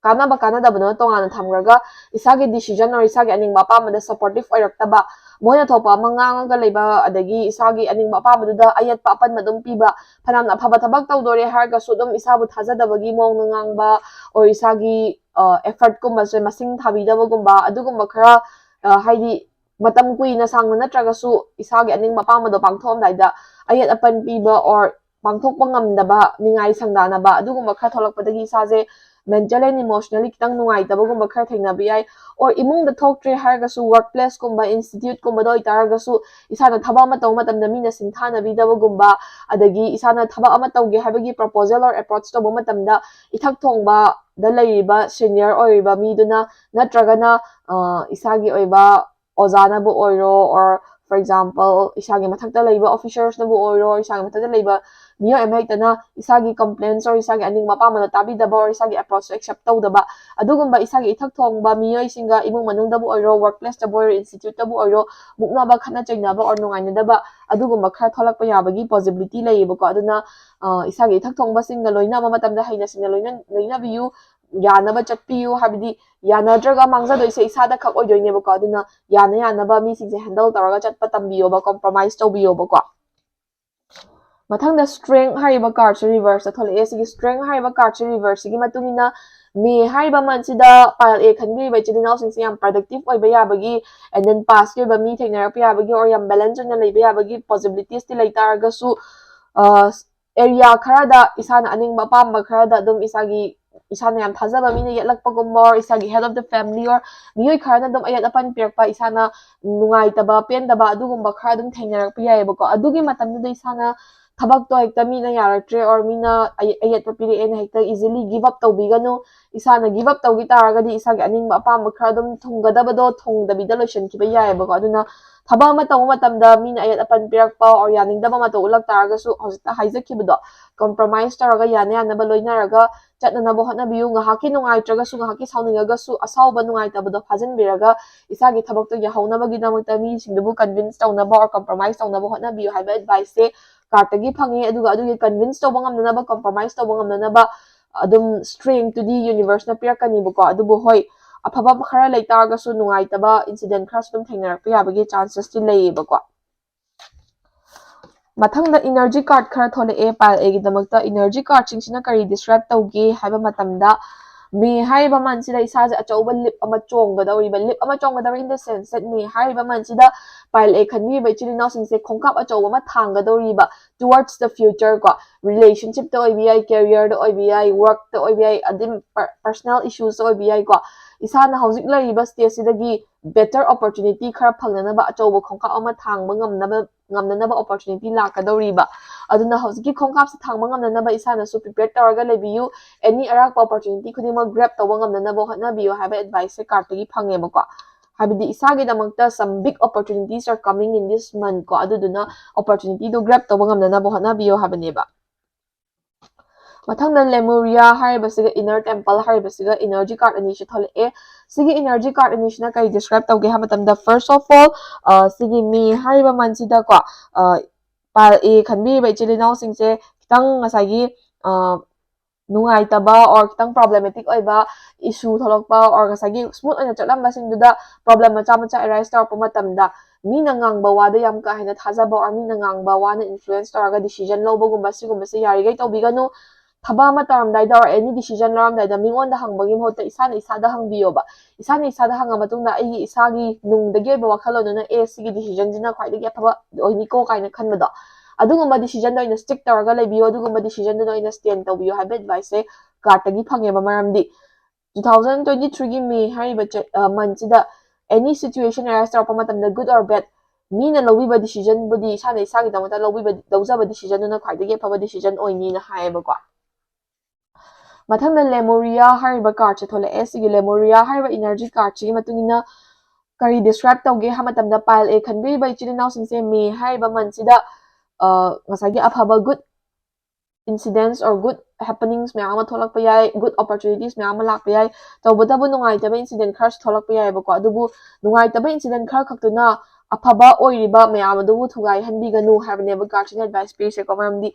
ꯀꯥꯟꯅꯕ ꯀꯥꯟꯅꯗꯕꯗꯨꯅ ꯇꯣꯉꯥꯟꯅ ꯊꯝꯈ꯭ꯔꯒ ꯏꯁꯥꯒꯤ decision or ꯏꯁꯥꯒꯤ ꯑꯅꯤꯡꯕ ꯑꯄꯥꯝꯕꯗ supportive ꯑꯣꯏꯔꯛꯇꯕ, ꯃꯣꯏꯅ ꯊꯣꯛꯄ ꯑꯃ ꯉꯥꯡꯉꯒ ꯂꯩꯕ, ꯑꯗꯒꯤ ꯏꯁꯥꯒꯤ ꯑꯅꯤꯡꯕ ꯑꯄꯥꯝꯕꯗꯨꯗ ꯑꯌꯦꯠꯄ ꯑꯄꯟꯕ ꯑꯗꯨꯝ ꯄꯤꯕ, ꯐꯅꯌꯥꯝꯅ ꯑꯐꯕ ꯊꯕꯛ ꯇꯧꯗꯣꯔꯦ ꯍꯥꯏꯔꯒꯁꯨ ꯑꯗꯨꯝ ꯏꯁꯥꯕꯨ ꯊꯥꯖꯗꯕꯒꯤ ꯃꯑꯣꯡꯗ ꯉꯥꯡꯕ, or ꯏꯁꯥꯒꯤ effort ꯀꯨꯝꯕꯁꯦ ꯃꯁꯤꯡ ꯊꯥꯕꯤꯗꯕꯒꯨꯝꯕ, ꯑꯗꯨꯒꯨꯝꯕ ꯈꯔ, ꯑ, ꯍꯥꯏꯗꯤ ꯃꯇꯝ ꯀꯨꯏꯅ ꯁꯥꯡꯅ ꯅꯠꯇ꯭ꯔꯒꯁꯨ ꯏꯁꯥꯒꯤ ꯑꯅꯤꯡꯕ ꯑꯄꯥꯝꯕꯗꯣ ꯄꯥꯡꯊꯣꯛꯑꯝꯗꯥꯏꯗ ꯑꯌꯦꯠ ꯑꯄꯟ ꯄꯤꯕ or ꯄꯥꯡꯊꯣꯛꯄ ꯉꯝꯗꯕ, ꯅꯤꯡꯉꯥꯏ ꯁꯪꯗꯥꯅꯕ, ꯑꯗꯨꯒꯨꯝꯕ ꯈꯔ ꯊꯣꯛꯂꯛꯄꯗꯒꯤ ꯏꯁꯥꯁꯦ mental and emotionally ꯈꯤꯇꯪ ꯅꯨꯡꯉꯥꯏꯇꯕꯒꯨꯝꯕ ꯈꯔ ꯊꯦꯡꯅꯕ ꯌꯥꯏ꯫ Or ꯏꯃꯨꯡꯗ ꯊꯣꯛꯇ꯭ꯔꯦ ꯍꯥꯏꯔꯒꯁꯨ work place ꯀꯨꯝꯕ, institute ꯀꯨꯝꯕꯗ ꯑꯣꯏꯇꯥꯔꯒꯁꯨ ꯏꯁꯥꯅ ꯊꯕꯛ ꯑꯃ ꯇꯧꯕ ꯃꯇꯝꯗ ꯃꯤꯅ ꯁꯤꯡꯊꯥꯅꯕꯤꯗꯕꯒꯨꯝꯕ, ꯑꯗꯒꯤ ꯏꯁꯥꯅ ꯊꯕꯛ ꯑꯃ ꯇꯧꯒꯦ ꯍꯥꯏꯕꯒꯤ proposal or approach ꯇꯧꯕ ꯃꯇꯝꯗ ꯏꯊꯛ ꯊꯣꯡꯕꯗ ꯂꯩꯔꯤꯕ senior ꯑꯣꯏꯔꯤꯕ ꯃꯤꯗꯨꯅ ꯅꯠꯇ꯭ꯔꯒꯅ, ꯑ, ꯏꯁꯥꯒꯤ ꯑꯣꯏꯕ ꯑꯣꯖꯥꯅꯕꯨ ꯑꯣꯏꯔꯣ, or for example ꯏꯁꯥꯒꯤ ꯃꯊꯛꯇ ꯂꯩꯕ officers ꯅꯕꯨ ꯑꯣꯏꯔꯣ, ꯏꯁꯥꯒꯤ ꯃꯊꯛꯇ ꯂꯩꯕ ꯃꯤꯑꯣꯏ ꯑꯃ ꯍꯦꯛꯇꯅ ꯏꯁꯥꯒꯤ complaints or ꯏꯁꯥꯒꯤ ꯑꯅꯤꯡꯕ ꯑꯄꯥꯝꯕꯗꯣ ꯇꯥꯕꯤꯗꯕ or ꯏꯁꯥꯒꯤ approach ꯇꯣ accept ꯇꯧꯗꯕ, ꯑꯗꯨꯒꯨꯝꯕ ꯏꯁꯥꯒꯤ ꯏꯊꯛ ꯊꯣꯡꯕ ꯃꯤꯑꯣꯏꯁꯤꯡꯒ, ꯏꯃꯨꯡ ꯃꯅꯨꯡꯗꯕꯨ ꯑꯣꯏꯔꯣ, work place ꯇꯕꯨ ꯑꯣꯏꯔꯣ, institute ꯇꯕꯨ ꯑꯣꯏꯔꯣ, ꯃꯨꯛꯅꯕ, ꯈꯠꯅ ꯆꯩꯅꯕ or ꯅꯨꯡꯉꯥꯏꯅꯗꯕ, ꯑꯗꯨꯒꯨꯝꯕ ꯈꯔ ꯊꯣꯛꯂꯛꯄ ꯌꯥꯕꯒꯤ possibility ꯂꯩꯌꯦꯕꯀꯣ꯫ ꯑꯗꯨꯅ, ꯑ, ꯏꯁꯥꯒꯤ ꯏꯊꯛ ꯊꯣꯡꯕꯁꯤꯡꯒ ꯂꯣꯏꯅꯕ ꯃꯇꯝꯗ ꯍꯩꯅ ꯁꯤꯡꯅ ꯂꯣꯏꯅ-, ꯂꯣꯏꯅꯕꯤꯌꯨ, ꯌꯥꯅꯕ ꯆꯠꯄꯤꯌꯨ꯫ ꯍꯥꯏꯕꯗꯤ ꯌꯥꯅꯗ꯭ꯔꯒ ꯃꯥꯡꯖꯗꯣꯏꯁꯦ ꯏꯁꯥꯗ ꯈꯛ ꯑꯣꯏꯗꯣꯏꯅꯦꯕꯀꯣ꯫ ꯑꯗꯨꯅ ꯌꯥꯅ ꯌꯥꯅꯕ ꯃꯤꯁꯤꯡꯁꯦ handle ꯇꯧꯔꯒ ꯆꯠꯄ ꯇꯝꯕꯤꯌꯣꯕ, compromise ꯇꯧꯕꯤꯌꯣꯕꯀꯣ꯫ ꯃꯊꯪꯗ Strength ꯍꯥꯏꯔꯤꯕ cardꯁꯦ reverseꯇ ꯊꯣꯛꯂꯛꯑꯦ꯫ ꯁꯤꯒꯤ Strength ꯍꯥꯏꯔꯤꯕ cardꯁꯦ reverseꯁꯤꯒꯤ ꯃꯇꯨꯡ ꯏꯟꯅ May ꯍꯥꯏꯔꯤꯕ monthꯁꯤꯗ pile A ꯈꯟꯕꯤꯔꯤꯕ ꯏꯆꯤꯜ ꯏꯅꯥꯎꯁꯤꯡꯁꯦ ꯌꯥꯝ productive ꯑꯣꯏꯕ ꯌꯥꯕꯒꯤ, and then passꯀꯤ ꯑꯣꯏꯕ ꯃꯤ ꯊꯦꯡꯅꯔꯛꯄ ꯌꯥꯕꯒꯤ, or ꯌꯥꯝ balance ꯑꯣꯏꯅ ꯂꯩꯕ ꯌꯥꯕꯒꯤ possibilitiesꯇꯤ ꯂꯩ ꯇꯥꯔꯒꯁꯨ, ꯑ, area ꯈꯔꯗ ꯏꯁꯥꯅ ꯑꯅꯤꯡꯕ ꯑꯄꯥꯝꯕ ꯈꯔꯗ ꯑꯗꯨꯝ ꯏꯁꯥꯒꯤ, ꯏꯁꯥꯅ ꯌꯥꯝ ꯊꯥꯖꯕ ꯃꯤꯅ ꯌꯦꯠꯂꯛꯄꯒꯨꯝꯕ, or ꯏꯁꯥꯒꯤ head of the family or ꯃꯤꯑꯣꯏ ꯈꯔꯅ ꯑꯗꯨꯝ ꯑꯌꯦꯠ ꯑꯄꯟ ꯄꯤꯔꯛꯄ, ꯏꯁꯥꯅ ꯅꯨꯡꯉꯥꯏꯇꯕ, ꯄꯦꯟꯗꯕ ꯑꯗꯨꯒꯨꯝꯕ ꯈꯔ ꯑꯗꯨꯝ ꯊꯦꯡꯅꯔꯛꯄ ꯌꯥꯏꯑꯕꯀꯣ꯫ ꯑꯗꯨꯒꯤ ꯃꯇꯝꯗꯨꯗ ꯏꯁꯥꯅ ꯊꯕꯛꯇꯣ ꯍꯦꯛꯇ ꯃꯤꯅ ꯌꯥꯔꯛꯇ꯭ꯔꯦ or ꯃꯤꯅ ꯑꯌꯦ-, ꯑꯌꯦꯠꯄ ꯄꯤꯔꯛꯑꯦꯅ ꯍꯦꯛꯇ easily give up ꯇꯧꯕꯤꯒꯅꯨ꯫ ꯏꯁꯥꯅ give up ꯇꯧꯈꯤ ꯇꯥꯔꯒꯗꯤ ꯏꯁꯥꯒꯤ ꯑꯅꯤꯡꯕ ꯑꯄꯥꯝꯕ ꯈꯔ ꯑꯗꯨꯝ ꯊꯨꯡꯒꯗꯕꯗꯣ ꯊꯨꯡꯗꯕꯤꯗ ꯂꯣꯏꯁꯤꯟꯈꯤꯕ ꯌꯥꯏꯑꯕꯀꯣ꯫ ꯑꯗꯨꯅ ꯊꯕꯛ ꯑꯃ ꯇꯧꯕ ꯃꯇꯝꯗ ꯃꯤꯅ ꯑꯌꯦꯠ ꯑꯄꯟ ꯄꯤꯔꯛꯄ or ꯌꯥꯅꯤꯡꯗꯕ ꯃꯇꯧ ꯎꯠꯂꯛ ꯇꯥꯔꯒꯁꯨ, ꯍꯧꯖꯤꯛꯇ ꯍꯥꯏꯖꯈꯤꯕꯗꯣ, compromise ꯇꯧꯔꯒ ꯌꯥꯅ ꯌꯥꯅꯕ ꯂꯣꯏꯅꯔꯒ ꯆꯠꯅꯅꯕ ꯍꯣꯠꯅꯕꯤꯌꯨ꯫ ꯉꯥꯏꯍꯥꯛꯀꯤ ꯅꯨꯡꯉꯥꯏꯇ꯭ꯔꯒꯁꯨ, ꯉꯥꯏꯍꯥꯛꯀꯤ ꯁꯥꯎꯅꯤꯡꯉꯒꯁꯨ, ꯑꯁꯥꯎꯕ ꯅꯨꯡꯉꯥꯏꯇꯕꯗꯣ ꯐꯥꯖꯤꯟꯕꯤꯔꯒ ꯏꯁꯥꯒꯤ ꯊꯕꯛꯇꯣ ꯌꯥꯍꯧꯅꯕꯒꯤꯗꯃꯛꯇ ꯃꯤꯁꯤꯡꯗꯨꯕꯨ convince ꯇꯧꯅꯕ or compromise ꯇꯧꯅꯕ ꯍꯣꯠꯅꯕꯤꯌꯨ ꯍꯥꯏꯕ adviceꯁꯦ cardꯇꯒꯤ ꯐꯪꯉꯦ꯫ ꯑꯗꯨꯒ ꯑꯗꯨꯒꯤ convince ꯇꯧꯕ ꯉꯝꯅꯅꯕ, compromise ꯇꯧꯕ ꯉꯝꯅꯅꯕ ꯑꯗꯨꯝ strengthꯇꯨꯗꯤ universeꯅ ꯄꯤꯔꯛꯀꯅꯤꯕꯀꯣ꯫ ꯑꯗꯨꯕꯨ ꯍꯣꯏ, ꯑꯐꯕ ꯈꯔ ꯂꯩ ꯇꯥꯔꯒꯁꯨ ꯅꯨꯡꯉꯥꯏꯇꯕ incident ꯈꯔꯁꯨ ꯑꯗꯨꯝ ꯊꯦꯡꯅꯔꯛꯄ ꯌꯥꯕꯒꯤ chancesꯇꯤ ꯂꯩꯌꯦꯕꯀꯣ꯫ ꯃꯊꯪꯗ energy card ꯈꯔ ꯊꯣꯛꯂꯛꯑꯦ pile Aꯒꯤꯗꯃꯛꯇ꯫ Energy cardꯁꯤꯡꯁꯤꯅ ꯀꯔꯤ describe ꯇꯧꯒꯦ ꯍꯥꯏꯕ ꯃꯇꯝꯗ, May ꯍꯥꯏꯔꯤꯕ monthꯁꯤꯗ ꯏꯁꯥꯁꯦ ꯑꯆꯧꯕ leap ꯑꯃ ꯆꯣꯡꯒꯗꯧꯔꯤꯕ, leap ꯑꯃ ꯆꯣꯡꯒꯗꯧꯔꯤ in the sense that May ꯍꯥꯏꯔꯤꯕ monthꯁꯤꯗ pile A ꯈꯟꯕꯤꯔꯤꯕ ꯏꯆꯤꯜ ꯏꯅꯥꯎꯁꯤꯡꯁꯦ ꯈꯣꯡꯀꯥꯞ ꯑꯆꯧꯕ ꯑꯃ ꯊꯥꯡꯒꯗꯧꯔꯤꯕ towards the future ꯀꯣ, relationshipꯇ ꯑꯣꯏꯕ ꯌꯥꯏ, careerꯗ ꯑꯣꯏꯕ ꯌꯥꯏ, workꯇ ꯑꯣꯏꯕ ꯌꯥꯏ, ꯑꯗꯩ per-, personal issuesꯇ ꯑꯣꯏꯕ ꯌꯥꯏꯀꯣ꯫ ꯏꯁꯥꯅ ꯍꯧꯖꯤꯛ ꯂꯩꯔꯤꯕ stageꯁꯤꯗꯒꯤ better opportunity ꯈꯔ ꯐꯪꯅꯅꯕ ꯑꯆꯧꯕ ꯈꯣꯡꯀꯥꯞ ꯑꯃ ꯊꯥꯡꯕ ꯉꯝꯅꯕ, ꯉꯝꯅꯅꯕ opportunity ꯂꯥꯛꯀꯗꯧꯔꯤꯕ꯫ ꯑꯗꯨꯅ ꯍꯧꯖꯤꯛꯀꯤ ꯈꯣꯡꯀꯥꯞꯁꯦ ꯊꯥꯡꯕ ꯉꯝꯅꯅꯕ ꯏꯁꯥꯅꯁꯨ prepare ꯇꯧꯔꯒ ꯂꯩꯕꯤꯌꯨ꯫ Any ꯑꯔꯥꯛꯄ opportunity ꯈꯨꯗꯤꯡꯃꯛ grab ꯇꯧꯕ ꯉꯝꯅꯅꯕ ꯍꯣꯠꯅꯕꯤꯌꯨ ꯍꯥꯏꯕ adviceꯁꯦ cardꯇꯒꯤ ꯐꯪꯉꯦꯕꯀꯣ꯫ ꯍꯥꯏꯕꯗꯤ ꯏꯁꯥꯒꯤꯗꯃꯛꯇ some big opportunities are coming in this month ꯀꯣ, ꯑꯗꯨꯗꯨꯅ opportunityꯗꯣ grab ꯇꯧꯕ ꯉꯝꯅꯅꯕ ꯍꯣꯠꯅꯕꯤꯌꯨ ꯍꯥꯏꯕꯅꯦꯕ꯫ ꯃꯊꯪꯗ Lemuria ꯍꯥꯏꯔꯤꯕꯁꯤꯒ Inner Temple ꯍꯥꯏꯔꯤꯕꯁꯤꯒ energy card ꯑꯅꯤꯁꯤ ꯊꯣꯛꯂꯛꯑꯦ꯫ ꯁꯤꯒꯤ energy card ꯑꯅꯤꯁꯤꯅ ꯀꯔꯤ describe ꯇꯧꯒꯦ ꯍꯥꯏꯕ ꯃꯇꯝꯗ, first of all, ꯑ, ꯁꯤꯒꯤ May ꯍꯥꯏꯔꯤꯕ monthꯁꯤꯗꯀꯣ, ꯑ, pile A ꯈꯟꯕꯤꯔꯤꯕ ꯏꯆꯤꯜ ꯏꯅꯥꯎꯁꯤꯡꯁꯦ ꯈꯤꯇꯪ ꯉꯁꯥꯏꯒꯤ, ꯑ, ꯅꯨꯡꯉꯥꯏꯇꯕ or ꯈꯤꯇꯪ problematic ꯑꯣꯏꯕ issue ꯊꯣꯛꯂꯛꯄ or ꯉꯁꯥꯏꯒꯤ smooth ꯑꯣꯏꯅ ꯆꯠꯂꯝꯕꯁꯤꯡꯗꯨꯗ problem ꯃꯆꯥ ꯃꯆꯥ arise ꯇꯧꯔꯛꯄ ꯃꯇꯝꯗ ꯃꯤꯅ ꯉꯥꯡꯕ ꯋꯥꯗ ꯌꯥꯝ ꯀꯥ ꯍꯦꯟꯅ ꯊꯥꯖꯕ or ꯃꯤꯅ ꯉꯥꯡꯕ ꯋꯥꯅ influence ꯇꯧꯔꯒ decision ꯂꯧꯕꯒꯨꯝꯕ ꯁꯤꯒꯨꯝꯕꯁꯦ ꯌꯥꯔꯤꯈꯩ ꯇꯧꯕꯤꯒꯅꯨ꯫ ꯊꯕꯛ ꯑꯃ ꯇꯧꯔꯝꯗꯥꯏꯗ or any decision ꯂꯧꯔꯝꯗꯥꯏꯗ ꯃꯤꯉꯣꯟꯗ ꯍꯪꯕꯒꯤ ꯃꯍꯨꯠꯇ ꯏꯁꯥꯅ ꯏꯁꯥꯗ ꯍꯪꯕꯤꯌꯣꯕ꯫ ꯏꯁꯥꯅ ꯏꯁꯥꯗ ꯍꯪꯉ ꯃꯇꯨꯡꯗ ꯑꯩꯒꯤ ꯏꯁꯥꯒꯤ ꯅꯨꯡꯗꯒꯤ ꯑꯣꯏꯕ ꯋꯥꯈꯜꯂꯣꯟꯗꯨꯅ ꯑꯦ ꯁꯤꯒꯤ decision ꯁꯤꯅ ꯈ꯭ꯋꯥꯏꯗꯒꯤ ꯑꯐꯕ ꯑꯣꯏꯅꯤꯀꯣ ꯀꯥꯏꯅ ꯈꯟꯕꯗꯣ, ꯑꯗꯨꯒꯨꯝꯕ decision ꯗ ꯑꯣꯏꯅ stick ꯇꯧꯔꯒ ꯂꯩꯕꯤꯌꯣ, ꯑꯗꯨꯒꯨꯝꯕ decision ꯗꯨꯗ ꯑꯣꯏꯅ stand ꯇꯧꯕꯤꯌꯣ ꯍꯥꯏꯕ advice ꯁꯦ card ꯇꯒꯤ ꯐꯪꯉꯦꯕ꯫ ꯃꯔꯝꯗꯤ two thousand twenty three ꯒꯤ May ꯍꯥꯏꯔꯤꯕ ꯆ-, ꯑ, month ꯁꯤꯗ any situation arise ꯇꯧꯔꯛꯄ ꯃꯇꯝꯗ good or bad ꯃꯤꯅ ꯂꯧꯕꯤꯕ decision ꯕꯨꯗꯤ ꯏꯁꯥꯅ ꯏꯁꯥꯒꯤꯗꯃꯛꯇ ꯂꯧꯕꯤꯕ, ꯂꯧꯖꯕ decision ꯗꯨꯅ ꯈ꯭ꯋꯥꯏꯗꯒꯤ ꯑꯐꯕ decision ꯑꯣꯏꯅꯤꯅ ꯍꯥꯏꯌꯦꯕꯀꯣ꯫ ꯃꯊꯪꯗ Lemuria ꯍꯥꯏꯔꯤꯕ card ꯁꯦ ꯊꯣꯛꯂꯛꯑꯦ꯫ ꯁꯤꯒꯤ Lemuria ꯍꯥꯏꯔꯤꯕ energy card ꯁꯤꯒꯤ ꯃꯇꯨꯡ ꯏꯟꯅ ꯀꯔꯤ describe ꯇꯧꯒꯦ ꯍꯥꯏꯕ ꯃꯇꯝꯗ, pile A ꯈꯟꯕꯤꯔꯤꯕ ꯏꯆꯤꯜ ꯏꯅꯥꯎꯁꯤꯡꯁꯦ May ꯍꯥꯏꯔꯤꯕ month ꯁꯤꯗ, ꯑ, ꯉꯁꯥꯏꯒꯤ ꯑꯐꯕ good incidents or good happenings ꯃꯌꯥꯝ ꯑꯃ ꯊꯣꯛꯂꯛꯄ ꯌꯥꯏ, good opportunities ꯃꯌꯥꯝ ꯑꯃ ꯂꯥꯛꯄ ꯌꯥꯏ꯫ ꯇꯧꯕꯇꯕꯨ ꯅꯨꯡꯉꯥꯏꯇꯕ incident ꯈꯔꯁꯨ ꯊꯣꯛꯂꯛꯄ ꯌꯥꯏꯑꯕꯀꯣ꯫ ꯑꯗꯨꯕꯨ ꯅꯨꯡꯉꯥꯏꯇꯕ incident ꯈꯔ ꯈꯛꯇꯨꯅ ꯑꯐꯕ ꯑꯣꯏꯔꯤꯕ ꯃꯌꯥꯝ ꯑꯗꯨꯕꯨ ꯊꯨꯒꯥꯏꯍꯟꯕꯤꯒꯅꯨ ꯍꯥꯏꯕꯅꯦꯕ card ꯁꯤꯅ advice ꯄꯤꯔꯤꯁꯦꯀꯣ꯫ ꯃꯔꯝꯗꯤ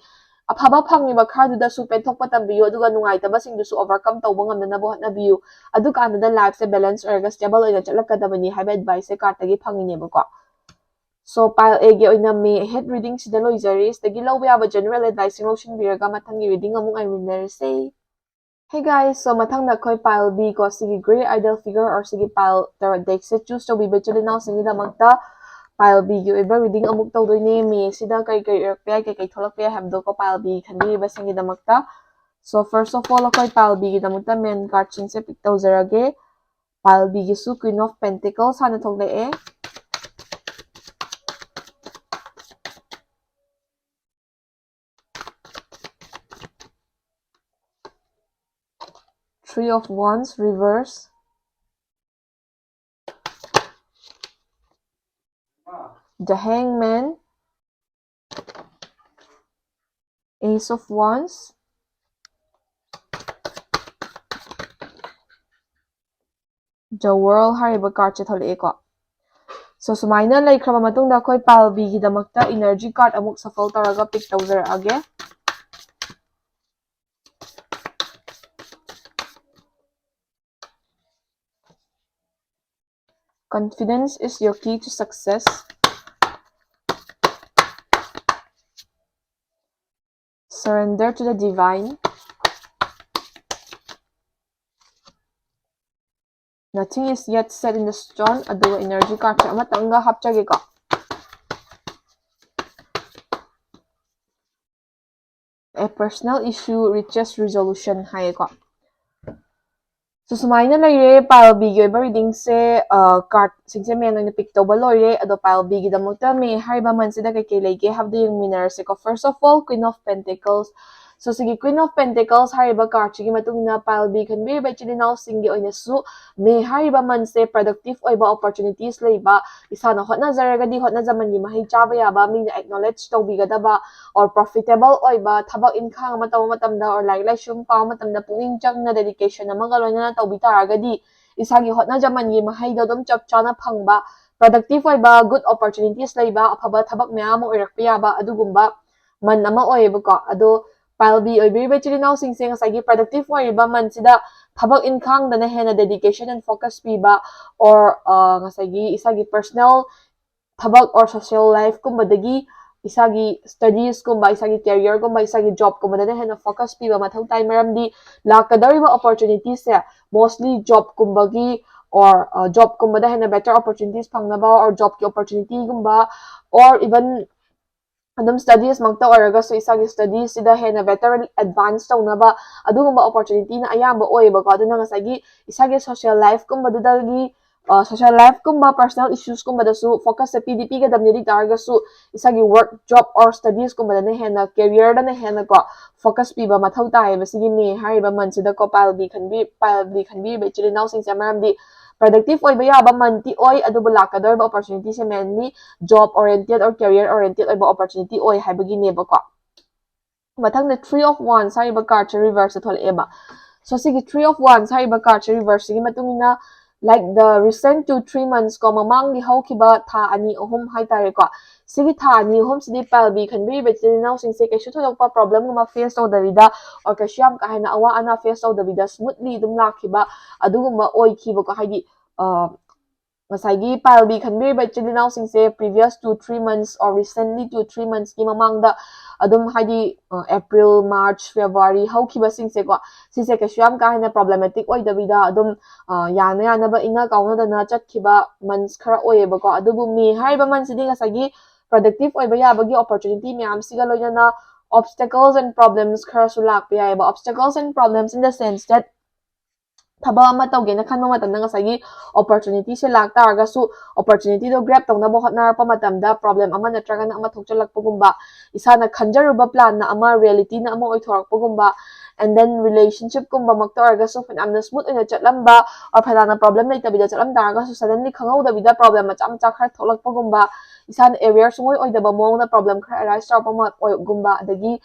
ꯑꯐꯕ ꯐꯪꯉꯤꯕ ꯈꯔꯗꯨꯗꯁꯨ ꯄꯦꯟꯊꯣꯛꯄ ꯇꯝꯕꯤꯌꯨ, ꯑꯗꯨꯒ ꯅꯨꯡꯉꯥꯏꯇꯕꯁꯤꯡꯗꯨꯁꯨ overcome ꯇꯧꯕ ꯉꯝꯅꯅꯕ ꯍꯣꯠꯅꯕꯤꯌꯨ꯫ ꯑꯗꯨꯀꯥꯟꯗꯨꯗ life ꯁꯦ balance ꯑꯣꯏꯔꯒ stable ꯑꯣꯏꯅ ꯆꯠꯂꯛꯀꯗꯕꯅꯤ ꯍꯥꯏꯕ advice ꯁꯦ card ꯇꯒꯤ ꯐꯪꯉꯤꯅꯦꯕꯀꯣ꯫ So, pile A ꯒꯤ ꯑꯣꯏꯅ May ahead reading ꯁꯤꯗ ꯂꯣꯏꯖꯔꯤ꯫ ꯁꯤꯗꯒꯤ ꯂꯧꯕ ꯌꯥꯕ general advice ꯁꯤꯡ ꯂꯧꯁꯤꯟꯕꯤꯔꯒ ꯃꯊꯪꯒꯤ reading ꯑꯃꯨꯛ ꯉꯥꯏꯃꯤꯟꯅꯔꯁꯦ꯫ Hey guys, so ꯃꯊꯪꯗ ꯑꯩꯈꯣꯏ pile B ꯀꯣ, ꯁꯤꯒꯤ Grey Ideal Figure or ꯁꯤꯒꯤ pile tarot deck ꯁꯦ choose ꯇꯧꯕꯤꯕ ꯏꯆꯤꯜ ꯏꯅꯥꯎꯁꯤꯡꯒꯤꯗꯃꯛꯇ pile B ꯒꯤ ꯑꯣꯏꯕ reading ꯑꯃꯨꯛ ꯇꯧꯗꯣꯏꯅꯦ꯫ May ꯁꯤꯗ ꯀꯔꯤ ꯀꯔꯤ ꯑꯣꯏꯔꯛꯄ ꯌꯥꯏ, ꯀꯩ ꯀꯩ ꯊꯣꯛꯂꯛꯄ ꯌꯥꯏ ꯍꯥꯏꯕꯗꯣ ꯀꯣ, pile B ꯈꯟꯕꯤꯔꯤꯕꯁꯤꯡꯒꯤꯗꯃꯛꯇ꯫ So, first of all, ꯑꯩꯈꯣꯏ pile B ꯒꯤꯗꯃꯛꯇ main card ꯁꯤꯡꯁꯦ pick ꯇꯧꯖꯔꯒꯦ꯫ Pile B ꯒꯤꯁꯨ Queen of Pentacles ꯍꯥꯟꯅ ꯊꯣꯛꯂꯛꯑꯦ꯫ Three of Wands reverse, the Hangman, Ace of Wands, the World ꯍꯥꯏꯔꯤꯕ card ꯁꯦ ꯊꯣꯛꯂꯛꯑꯦꯀꯣ꯫ So, ꯁꯨꯃꯥꯏꯅ ꯂꯩꯈ꯭ꯔꯕ ꯃꯇꯨꯡꯗ ꯑꯩꯈꯣꯏ pile B ꯒꯤꯗꯃꯛꯇ energy card ꯑꯃꯨꯛ shuffle ꯇꯧꯔꯒ pick ꯇꯧꯖꯔꯛꯑꯒꯦ꯫ Confidence is your key to success. Surrender to the divine. Nothing is yet set in the stone. ꯑꯗꯨꯒ energy card ꯑꯃꯇꯪꯒ ꯍꯥꯞꯆꯒꯦꯀꯣ. A personal issue reaches resolution ꯍꯥꯏꯌꯦꯀꯣ. So ꯁꯨꯃꯥꯏꯅ ꯂꯩꯔꯦ pile Bꯒꯤ ꯑꯣꯏꯕ readingꯁꯦ. Cardꯁꯤꯡꯁꯦ main ꯑꯣꯏꯅ pick ꯇꯧꯕ ꯂꯣꯏꯔꯦ. ꯑꯗꯣ pile Bꯒꯤꯗꯃꯛꯇ May ꯍꯥꯏꯔꯤꯕ monthꯁꯤꯗ ꯀꯩꯀꯩ ꯂꯩꯒꯦ ꯍꯥꯏꯕꯗꯨ ꯌꯦꯡꯃꯤꯟꯅꯔꯁꯦꯀꯣ. First of all, Queen of Pentacles. So ꯁꯤꯒꯤ Queen of Pentacles ꯍꯥꯏꯔꯤꯕ cardꯁꯤꯒꯤ ꯃꯇꯨꯡ ꯏꯟꯅ pile B ꯈꯟꯕꯤꯔꯤꯕ ꯏꯆꯤꯜ ꯏꯅꯥꯎꯁꯤꯡꯒꯤ ꯑꯣꯏꯅꯁꯨ May ꯍꯥꯏꯔꯤꯕ monthꯁꯦ productive ꯑꯣꯏꯕ opportunities ꯂꯩꯕ, ꯏꯁꯥꯅ ꯍꯣꯠꯅꯖꯔꯒꯗꯤ ꯍꯣꯠꯅꯖꯃꯟꯒꯤ ꯃꯍꯩ ꯆꯥꯕ ꯌꯥꯕ, ꯃꯤꯅ acknowledge ꯇꯧꯕꯤꯒꯗꯕ or profitable ꯑꯣꯏꯕ ꯊꯕꯛ ꯏꯟꯈꯥꯡ ꯑꯃ ꯇꯧꯕ ꯃꯇꯝꯗ or ꯂꯥꯏꯔꯤꯛ ꯂꯥꯏꯁꯨ ꯑꯃ ꯄꯥꯕ ꯃꯇꯝꯗ ꯄꯨꯛꯅꯤꯡ ꯆꯪꯅ dedication ꯑꯃꯒ ꯂꯣꯏꯅꯅ ꯇꯧꯕꯤ ꯇꯥꯔꯒꯗꯤ ꯏꯁꯥꯒꯤ ꯍꯣꯠꯅꯖꯃꯟꯒꯤ ꯃꯍꯩꯗꯣ ꯑꯗꯨꯝ ꯆꯞ ꯆꯥꯅ ꯐꯪꯕ, productive ꯑꯣꯏꯕ, good opportunities ꯂꯩꯕ, ꯑꯐꯕ ꯊꯕꯛ ꯃꯌꯥꯝ ꯑꯃ ꯑꯣꯏꯔꯛꯄ ꯌꯥꯕ ꯑꯗꯨꯒꯨꯝꯕ month ꯑꯃ ꯑꯣꯏꯌꯦꯕꯀꯣ꯫ ꯑꯗꯣ pile B ꯑꯣꯏꯕꯤꯔꯤꯕ ꯏꯆꯤꯜ ꯏꯅꯥꯎꯁꯤꯡꯁꯦ ꯉꯁꯥꯏꯒꯤ productive ꯑꯣꯏꯔꯤꯕ monthꯁꯤꯗ ꯊꯕꯛ ꯏꯟꯈꯥꯡꯗꯅ ꯍꯦꯟꯅ dedication and focus ꯄꯤꯕ or ꯉꯁꯥꯏꯒꯤ ꯏꯁꯥꯒꯤ personal ꯊꯕꯛ or social lifeꯀꯨꯝꯕꯗꯒꯤ ꯏꯁꯥꯒꯤ studiesꯀꯨꯝꯕ, ꯏꯁꯥꯒꯤ careerꯒꯨꯝꯕ, ꯏꯁꯥꯒꯤ jobꯀꯨꯝꯕꯗꯅ ꯍꯦꯟꯅ focus ꯄꯤꯕ ꯃꯊꯧ ꯇꯥꯏ꯫ ꯃꯔꯝꯗꯤ ꯂꯥꯛꯀꯗꯧꯔꯤꯕ opportunitiesꯁꯦ mostly jobꯀꯨꯝꯕꯒꯤ or jobꯀꯨꯝꯕꯗ ꯍꯦꯟꯅ better opportunities ꯐꯪꯅꯕ or jobꯀꯤ opportunityꯒꯨꯝꯕ or even ꯑꯗꯨꯝ studiesꯃꯛꯇ ꯑꯣꯏꯔꯒꯁꯨ ꯏꯁꯥꯒꯤ studiesꯁꯤꯗ ꯍꯦꯟꯅ better advance ꯇꯧꯅꯕ ꯑꯗꯨꯒꯨꯝꯕ opportunityꯅ ꯑꯌꯥꯝꯕ ꯑꯣꯏꯌꯦꯕꯀꯣ꯫ ꯑꯗꯨꯅ ꯉꯁꯥꯏꯒꯤ ꯏꯁꯥꯒꯤ social lifeꯀꯨꯝꯕꯗꯨꯗꯒꯤ social lifeꯀꯨꯝꯕ personal issuesꯀꯨꯝꯕꯗꯁꯨ focusꯁꯦ ꯄꯤꯗꯤ ꯄꯤꯒꯗꯕꯅꯤ꯫ ꯑꯗꯨ ꯑꯣꯏ ꯇꯥꯔꯒꯁꯨ ꯏꯁꯥꯒꯤ work, job or studiesꯀꯨꯝꯕꯗꯅ ꯍꯦꯟꯅ, careerꯗꯅ ꯍꯦꯟꯅ ꯀꯣ focus ꯄꯤꯕ ꯃꯊꯧ ꯇꯥꯏꯌꯦꯕ ꯁꯤꯒꯤ May ꯍꯥꯏꯔꯤꯕ monthꯁꯤꯗ ꯀꯣ pile B ꯈꯟꯕꯤ pile B ꯈꯟꯕꯤꯔꯤꯕ ꯏꯆꯤꯜ ꯏꯅꯥꯎꯁꯤꯡꯁꯦ꯫ ꯃꯔꯝꯗꯤ productive ꯑꯣꯏꯕ ꯌꯥꯕ monthꯇꯤ ꯑꯣꯏ, ꯑꯗꯨꯕꯨ ꯂꯥꯛꯀꯗꯧꯔꯤꯕ opportunityꯁꯦ mainly job oriented or career oriented ꯑꯣꯏꯕ opportunity ꯑꯣꯏ ꯍꯥꯏꯕꯒꯤꯅꯦꯕꯀꯣ꯫ ꯃꯊꯪꯗ Three of Wands ꯍꯥꯏꯔꯤꯕ cardꯁꯦ reverseꯇ ꯊꯣꯛꯂꯛꯑꯦꯕ꯫ So ꯁꯤꯒꯤ Three of Wands ꯍꯥꯏꯔꯤꯕ cardꯁꯦ reverseꯁꯤꯒꯤ ꯃꯇꯨꯡ ꯏꯟꯅ, like, the recent two three months ꯀꯣ, ꯃꯃꯥꯡꯒꯤ ꯍꯧꯈꯤꯕ ꯊꯥ ꯑꯅꯤ ꯑꯍꯨꯝ ꯍꯥꯏꯇꯥꯔꯦꯀꯣ, ꯁꯤꯒꯤ ꯊꯥ ꯑꯅꯤ ꯑꯍꯨꯝꯁꯤꯗꯤ pile B ꯈꯟꯕꯤꯔꯤꯕ ꯏꯆꯤꯜ ꯏꯅꯥꯎꯁꯤꯡꯁꯦ ꯀꯩꯁꯨ ꯊꯣꯏꯗꯣꯛꯄ problem ꯑꯃ face ꯇꯧꯗꯕꯤꯗ or ꯀꯩꯁꯨ ꯌꯥꯝ ꯀꯥ ꯍꯦꯟꯅ ꯑꯋꯥ ꯑꯅꯥ face ꯇꯧꯗꯕꯤꯗ smoothly ꯑꯗꯨꯝ ꯂꯥꯛꯈꯤꯕ ꯑꯗꯨꯒꯨꯝꯕ ꯑꯣꯏꯈꯤꯕꯀꯣ꯫ ꯍꯥꯏꯗꯤ ꯉꯁꯥꯏꯒꯤ ꯄꯥꯏꯜ ꯕꯤ ꯈꯟꯕꯤꯔꯤꯕ ꯏꯆꯤꯜ ꯏꯅꯥꯎꯁꯤꯡꯁꯦ previous two three months or recently two three months ꯀꯤ ꯃꯃꯥꯡꯗ ꯑꯗꯨꯝ ꯍꯥꯏꯗꯤ ꯑꯦꯄ꯭ꯔꯤꯜ, ꯃꯥꯔꯆ, ꯐꯦꯕ꯭ꯔꯨꯋꯥꯔꯤ ꯍꯧꯈꯤꯕꯁꯤꯡꯁꯦꯀꯣ, ꯁꯤꯁꯦ ꯀꯩꯁꯨ ꯌꯥꯝ ꯀꯥ ꯍꯦꯟꯅ problematic ꯑꯣꯏꯗꯕꯤꯗ ꯑꯗꯨꯝ ꯌꯥꯅ ꯌꯥꯅꯕ ꯏꯪꯅ ꯀꯥꯎꯅꯗꯅ ꯆꯠꯈꯤꯕ months ꯈꯔ ꯑꯣꯏꯌꯦꯕꯀꯣ꯫ ꯑꯗꯨꯕꯨ ꯃꯦ ꯍꯥꯏꯔꯤꯕ month ꯁꯤꯗꯤ ꯉꯁꯥꯏꯒꯤ productive ꯑꯣꯏꯕ ꯌꯥꯕꯒꯤ opportunity ꯃꯌꯥꯝꯁꯤꯒ ꯂꯣꯏꯅꯅ obstacles and problems ꯈꯔꯁꯨ ꯂꯥꯛꯄ ꯌꯥꯏꯑꯕ꯫ Obstacles and problems in the sense that ꯊꯕꯛ ꯑꯃ ꯇꯧꯒꯦꯅ ꯈꯟꯕ ꯃꯇꯝꯗ ꯉꯁꯥꯏꯒꯤ opportunity ꯁꯦ ꯂꯥꯛ ꯇꯥꯔꯒꯁꯨ, opportunity ꯗꯣ grab ꯇꯧꯅꯕ ꯍꯣꯠꯅꯔꯛꯄ ꯃꯇꯝꯗ problem ꯑꯃ ꯅꯠꯇ꯭ꯔꯒꯅ ꯑꯃ ꯊꯣꯛꯆꯜꯂꯛꯄꯒꯨꯝꯕ, ꯏꯁꯥꯅ ꯈꯟꯖꯔꯨꯕ plan ꯅ ꯑꯃ reality ꯅ ꯑꯃ ꯑꯣꯏꯊꯣꯔꯛꯄꯒꯨꯝꯕ, and then relationship ꯀꯨꯝꯕ ꯃꯛꯇ ꯑꯣꯏꯔꯒꯁꯨ ꯐꯅꯌꯥꯝꯅ smooth ꯑꯣꯏꯅ ꯆꯠꯂꯝꯕ, or ꯐꯅꯌꯥꯝꯅ problem ꯂꯩꯇꯕꯤꯗ ꯆꯠꯂꯝ ꯇꯥꯔꯒꯁꯨ suddenly ꯈꯪꯍꯧꯗꯕꯤꯗ problem ꯃꯆꯥ ꯃꯆꯥ ꯈꯔ ꯊꯣꯛꯂꯛꯄꯒꯨꯝꯕ, ꯏꯁꯥꯅ aware ꯁꯨꯡꯑꯣꯏ ꯑꯣꯏꯗꯕ ꯃꯑꯣꯡꯗ problem ꯈꯔ arise ꯇꯧꯔꯛꯄ ꯃ-, ꯑꯣꯏ-, ꯒꯨꯝꯕ, ꯑꯗꯒꯤ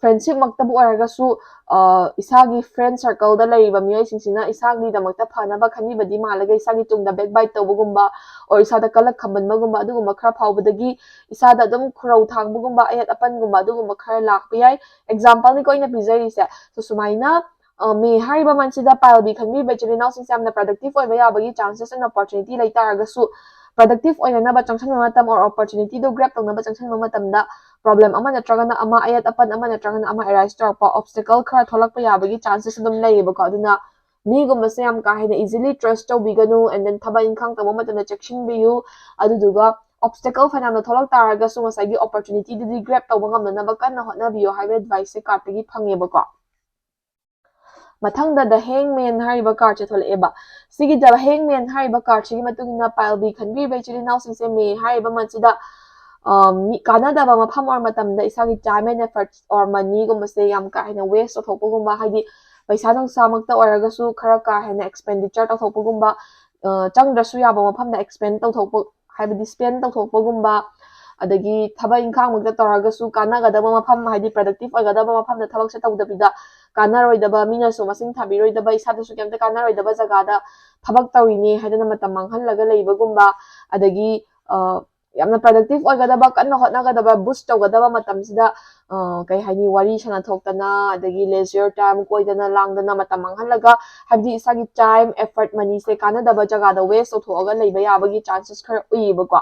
friendship ꯃꯛꯇꯕꯨ ꯑꯣꯏꯔꯒꯁꯨ, ꯑ, ꯏꯁꯥꯒꯤ friend circle ꯗ ꯂꯩꯔꯤꯕ ꯃꯤꯑꯣꯏꯁꯤꯡꯁꯤꯅ ꯏꯁꯥꯒꯤꯗꯃꯛꯇ ꯐꯅꯕ ꯈꯟꯕꯤꯕꯗꯤ ꯃꯥꯜꯂꯒ ꯏꯁꯥꯒꯤ ꯇꯨꯡꯗ backbite ꯇꯧꯕꯒꯨꯝꯕ, or ꯏꯁꯥꯗ ꯀꯂꯛ ꯈꯝꯕꯟꯕꯒꯨꯝꯕ, ꯑꯗꯨꯒꯨꯝꯕ ꯈꯔ ꯐꯥꯎꯕꯗꯒꯤ ꯏꯁꯥꯗ ꯑꯗꯨꯝ ꯈꯨꯔꯧ ꯊꯥꯡꯕꯒꯨꯝꯕ, ꯑꯌꯦꯠ ꯑꯄꯟꯒꯨꯝꯕ ꯑꯗꯨꯒꯨꯝꯕ ꯈꯔ ꯂꯥꯛꯄ ꯌꯥꯏ꯫ Example ꯅꯤꯀꯣ ꯑꯩꯅ ꯄꯤꯖꯔꯤꯁꯦ꯫ So ꯁꯨꯃꯥꯏꯅ, ꯑ, ꯃꯦ ꯍꯥꯏꯔꯤꯕ month ꯁꯤꯗ ꯄꯥꯏꯜ ꯕꯤ ꯈꯟꯕꯤꯕ ꯏꯆꯤꯜ ꯏꯅꯥꯎꯁꯤꯡꯁꯦ ꯌꯥꯝꯅ productive ꯑꯣꯏꯕ ꯌꯥꯕꯒꯤ chances and opportunity ꯂꯩ ꯇꯥꯔꯒꯁꯨ, productive ꯑꯣꯏꯅꯅꯕ ꯆꯪꯁꯤꯟꯕ ꯃꯇꯝ or opportunity ꯗꯨ grab ꯇꯧꯅꯕ ꯆꯪꯁꯤꯟꯕ ꯃꯇꯝꯗ problem ꯑꯃ ꯅꯠꯇ꯭ꯔꯒꯅ ꯑꯃ, ꯑꯌꯦꯠ ꯑꯄꯟ ꯑꯃ ꯅꯠꯇ꯭ꯔꯒꯅ ꯑꯃ arise ꯇꯧꯔꯛꯄ, obstacle ꯈꯔ ꯊꯣꯛꯂꯛꯄ ꯌꯥꯕꯒꯤ chances ꯑꯗꯨꯝ ꯂꯩꯌꯦꯕꯀꯣ꯫ ꯑꯗꯨꯅ ꯃꯤꯒꯨꯝꯕꯁꯦ ꯌꯥꯝ ꯀꯥ ꯍꯦꯟꯅ easily trust ꯇꯧꯕꯤꯒꯅꯨ, and then ꯊꯕꯛ ꯏꯪꯈꯥꯡ ꯇꯧꯕ ꯃꯇꯝꯗ ꯆꯦꯛꯁꯤꯟꯕꯤꯌꯨ꯫ ꯑꯗꯨꯗꯨꯒ obstacle ꯐꯅꯌꯥꯝꯅ ꯊꯣꯛꯂꯛ ꯇꯥꯔꯒꯁꯨ ꯉꯁꯥꯏꯒꯤ opportunity ꯗꯨꯗꯤ grab ꯇꯧꯕ ꯉꯝꯅꯅꯕ ꯀꯟꯅ ꯍꯣꯠꯅꯕꯤꯌꯨ ꯍꯥꯏꯕ advice ꯁꯦ card ꯇꯒꯤ ꯐꯪꯉꯦꯕꯀꯣ꯫ ꯃꯊꯪꯗ The Hangman ꯍꯥꯏꯔꯤꯕ card ꯁꯦ ꯊꯣꯛꯂꯛꯑꯦꯕ꯫ ꯁꯤꯒꯤ The Hangman ꯍꯥꯏꯔꯤꯕ card ꯁꯤꯒꯤ ꯃꯇꯨꯡ ꯏꯟꯅ ꯄꯥꯏꯜ ꯕꯤ ꯈꯟꯕꯤꯔꯤꯕ ꯏꯆꯤꯜ ꯏꯅꯥꯎꯁꯤꯡꯁꯦ ꯃꯦ ꯍꯥꯏꯔꯤꯕ month ꯁꯤꯗ, ꯑ, ꯃꯤ, ꯀꯥꯟꯅꯗꯕ ꯃꯐꯝ or ꯃꯇꯝꯗ ꯏꯁꯥꯒꯤ time and effort or money ꯒꯨꯝꯕꯁꯦ ꯌꯥꯝ ꯀꯥ ꯍꯦꯟꯅ waste ꯇꯧꯊꯣꯛꯄꯒꯨꯝꯕ, ꯍꯥꯏꯗꯤ ꯄꯩꯁꯥ ꯅꯨꯡꯁꯥꯃꯛꯇ ꯑꯣꯏꯔꯒꯁꯨ ꯈꯔ ꯀꯥ ꯍꯦꯟꯅ expenditure ꯇꯧꯊꯣꯛꯄꯒꯨꯝꯕ, ꯑ, ꯆꯪꯗ꯭ꯔꯁꯨ ꯌꯥꯕ ꯃꯐꯝꯗ expend ꯇꯧꯊꯣꯛꯄ, ꯍꯥꯏꯕꯗꯤ spend ꯇꯧꯊꯣꯛꯄꯒꯨꯝꯕ, ꯑꯗꯒꯤ ꯊꯕꯛ ꯏꯪꯈꯥꯡꯃꯛꯇ ꯇꯧꯔꯒꯁꯨ ꯀꯥꯟꯅꯒꯗꯕ ꯃꯐꯝ, ꯍꯥꯏꯗꯤ productive ꯑꯣꯏꯒꯗꯕ ꯃꯐꯝꯗ ꯊꯕꯛꯁꯦ ꯇꯧꯗꯕꯤꯗ, ꯀꯥꯟꯅꯔꯣꯏꯗꯕ, ꯃꯤꯅꯁꯨ ꯃꯁꯤꯡ ꯊꯥꯕꯤꯔꯣꯏꯗꯕ, ꯏꯁꯥꯗꯁꯨ ꯀꯩꯝꯇ ꯀꯥꯟꯅꯔꯣꯏꯗꯕ ꯖꯒꯥꯗ ꯊꯕꯛ ꯇꯧꯔꯤꯅꯦ ꯍꯥꯏꯗꯅ ꯃꯇꯝ ꯃꯥꯡꯍꯜꯂꯒ ꯂꯩꯕꯒꯨꯝꯕ, ꯑꯗꯒꯤ, ꯑ, ꯌꯥꯝꯅ productive ꯑꯣꯏꯒꯗꯕ, ꯀꯟꯅ ꯍꯣꯠꯅꯒꯗꯕ, boost ꯇꯧꯒꯗꯕ ꯃꯇꯝꯁꯤꯗ ꯀꯩ ꯍꯥꯏꯅꯤ, ꯋꯥꯔꯤ ꯁꯥꯟꯅꯊꯣꯛꯇꯅ, ꯑꯗꯒꯤ leisure time, ꯀꯣꯏꯗꯅ ꯂꯥꯡꯗꯅ ꯃꯇꯝ ꯃꯥꯡꯍꯜꯂꯒ, ꯍꯥꯏꯕꯗꯤ ꯏꯁꯥꯒꯤ time, effort, moneyꯁꯦ ꯀꯥꯟꯅꯗꯕ ꯖꯒꯥꯗ waste ꯇꯧꯊꯣꯛꯑꯒ ꯂꯩꯕ ꯌꯥꯕꯒꯤ chances ꯈꯔ ꯎꯏꯌꯦꯕꯀꯣ꯫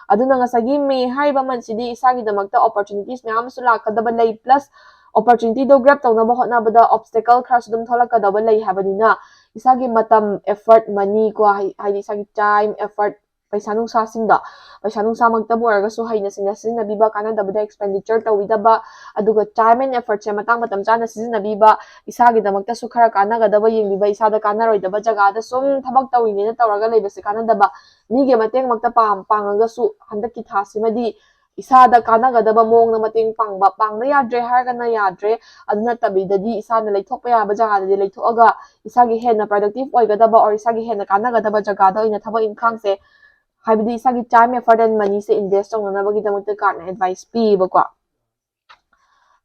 ꯑꯗꯨꯅ ꯉꯁꯥꯏꯒꯤ May ꯍꯥꯏꯔꯤꯕ monthꯁꯤꯗꯤ ꯏꯁꯥꯒꯤꯗꯃꯛꯇ opportunities ꯃꯌꯥꯝ ꯑꯃꯁꯨ ꯂꯥꯛꯀꯗꯕ ꯂꯩ, plus opportunityꯗꯣ grab ꯇꯧꯅꯕ ꯍꯣꯠꯅꯕꯗ obstacle ꯈꯔꯁꯨ ꯑꯗꯨꯝ ꯊꯣꯛꯂꯛꯀꯗꯕ ꯂꯩ ꯍꯥꯏꯕꯅꯤꯅ, ꯏꯁꯥꯒꯤ ꯃꯇꯝ, effort, money ꯀꯣ, ꯍꯥꯏ-, ꯍꯥꯏꯗꯤ ꯏꯁꯥꯒꯤ time, effort, ꯄꯩꯁꯥ ꯅꯨꯡꯁꯥꯁꯤꯡꯗꯣ, ꯄꯩꯁꯥ ꯅꯨꯡꯁꯥꯃꯛꯇꯕꯨ ꯑꯣꯏꯔꯒꯁꯨ ꯍꯩꯅ ꯁꯤꯡꯅ ꯁꯤꯖꯤꯟꯅꯕꯤꯕ, ꯀꯥꯟꯅꯗꯕꯗ expenditure ꯇꯧꯕꯤꯗꯕ, ꯑꯗꯨꯒ time and effortꯁꯦ ꯃꯇꯥꯡ ꯃꯇꯝ ꯆꯥꯅ ꯁꯤꯖꯤꯟꯅꯕꯤꯕ, ꯏꯁꯥꯒꯤꯗꯃꯛꯇꯁꯨ ꯈꯔ ꯀꯥꯟꯅꯒꯗꯕ ꯌꯦꯡꯕꯤꯕ, ꯏꯁꯥꯗ ꯀꯥꯟꯅꯔꯣꯏꯗꯕ ꯖꯒꯥꯗ ꯁꯨꯝ ꯊꯕꯛ ꯇꯧꯔꯤꯅꯦꯅ ꯇꯧꯔꯒ ꯂꯩꯕꯁꯦ ꯀꯥꯟꯅꯗꯕ, ꯃꯤꯒꯤ ꯃꯇꯦꯡꯃꯛꯇ ꯄꯥꯡ-, ꯄꯥꯡꯉꯒꯁꯨ ꯍꯟꯗꯛꯀꯤ ꯊꯥꯁꯤꯃꯗꯤ ꯏꯁꯥꯗ ꯀꯥꯟꯅꯒꯗꯕ ꯃꯑꯣꯡꯗ ꯃꯇꯦꯡ ꯄꯥꯡꯕ, ꯄꯥꯡꯕ ꯌꯥꯗ꯭ꯔꯦ ꯍꯥꯏꯔꯒꯅ ꯌꯥꯗ꯭ꯔꯦ, ꯑꯗꯨ ꯅꯠꯇꯕꯤꯗꯗꯤ ꯏꯁꯥꯅ ꯂꯩꯊꯣꯛꯄ ꯌꯥꯕ ꯖꯒꯥꯗꯗꯤ ꯂꯩꯊꯣꯛꯑꯒ ꯏꯁꯥꯒꯤ ꯍꯦꯟꯅ productive ꯑꯣꯏꯒꯗꯕ or ꯏꯁꯥꯒꯤ ꯍꯦꯟꯅ ꯀꯥꯟꯅꯒꯗꯕ ꯖꯒꯥꯗ ꯑꯣꯏꯅ ꯊꯕꯛ ꯏꯪꯈꯥꯡꯁꯦ, ꯍꯥꯏꯕꯗꯤ ꯏꯁꯥꯒꯤ time, effort and moneyꯁꯦ invest ꯇꯧꯅꯅꯕꯒꯤꯗꯃꯛꯇ cardꯅ advice ꯄꯤꯌꯦꯕꯀꯣ꯫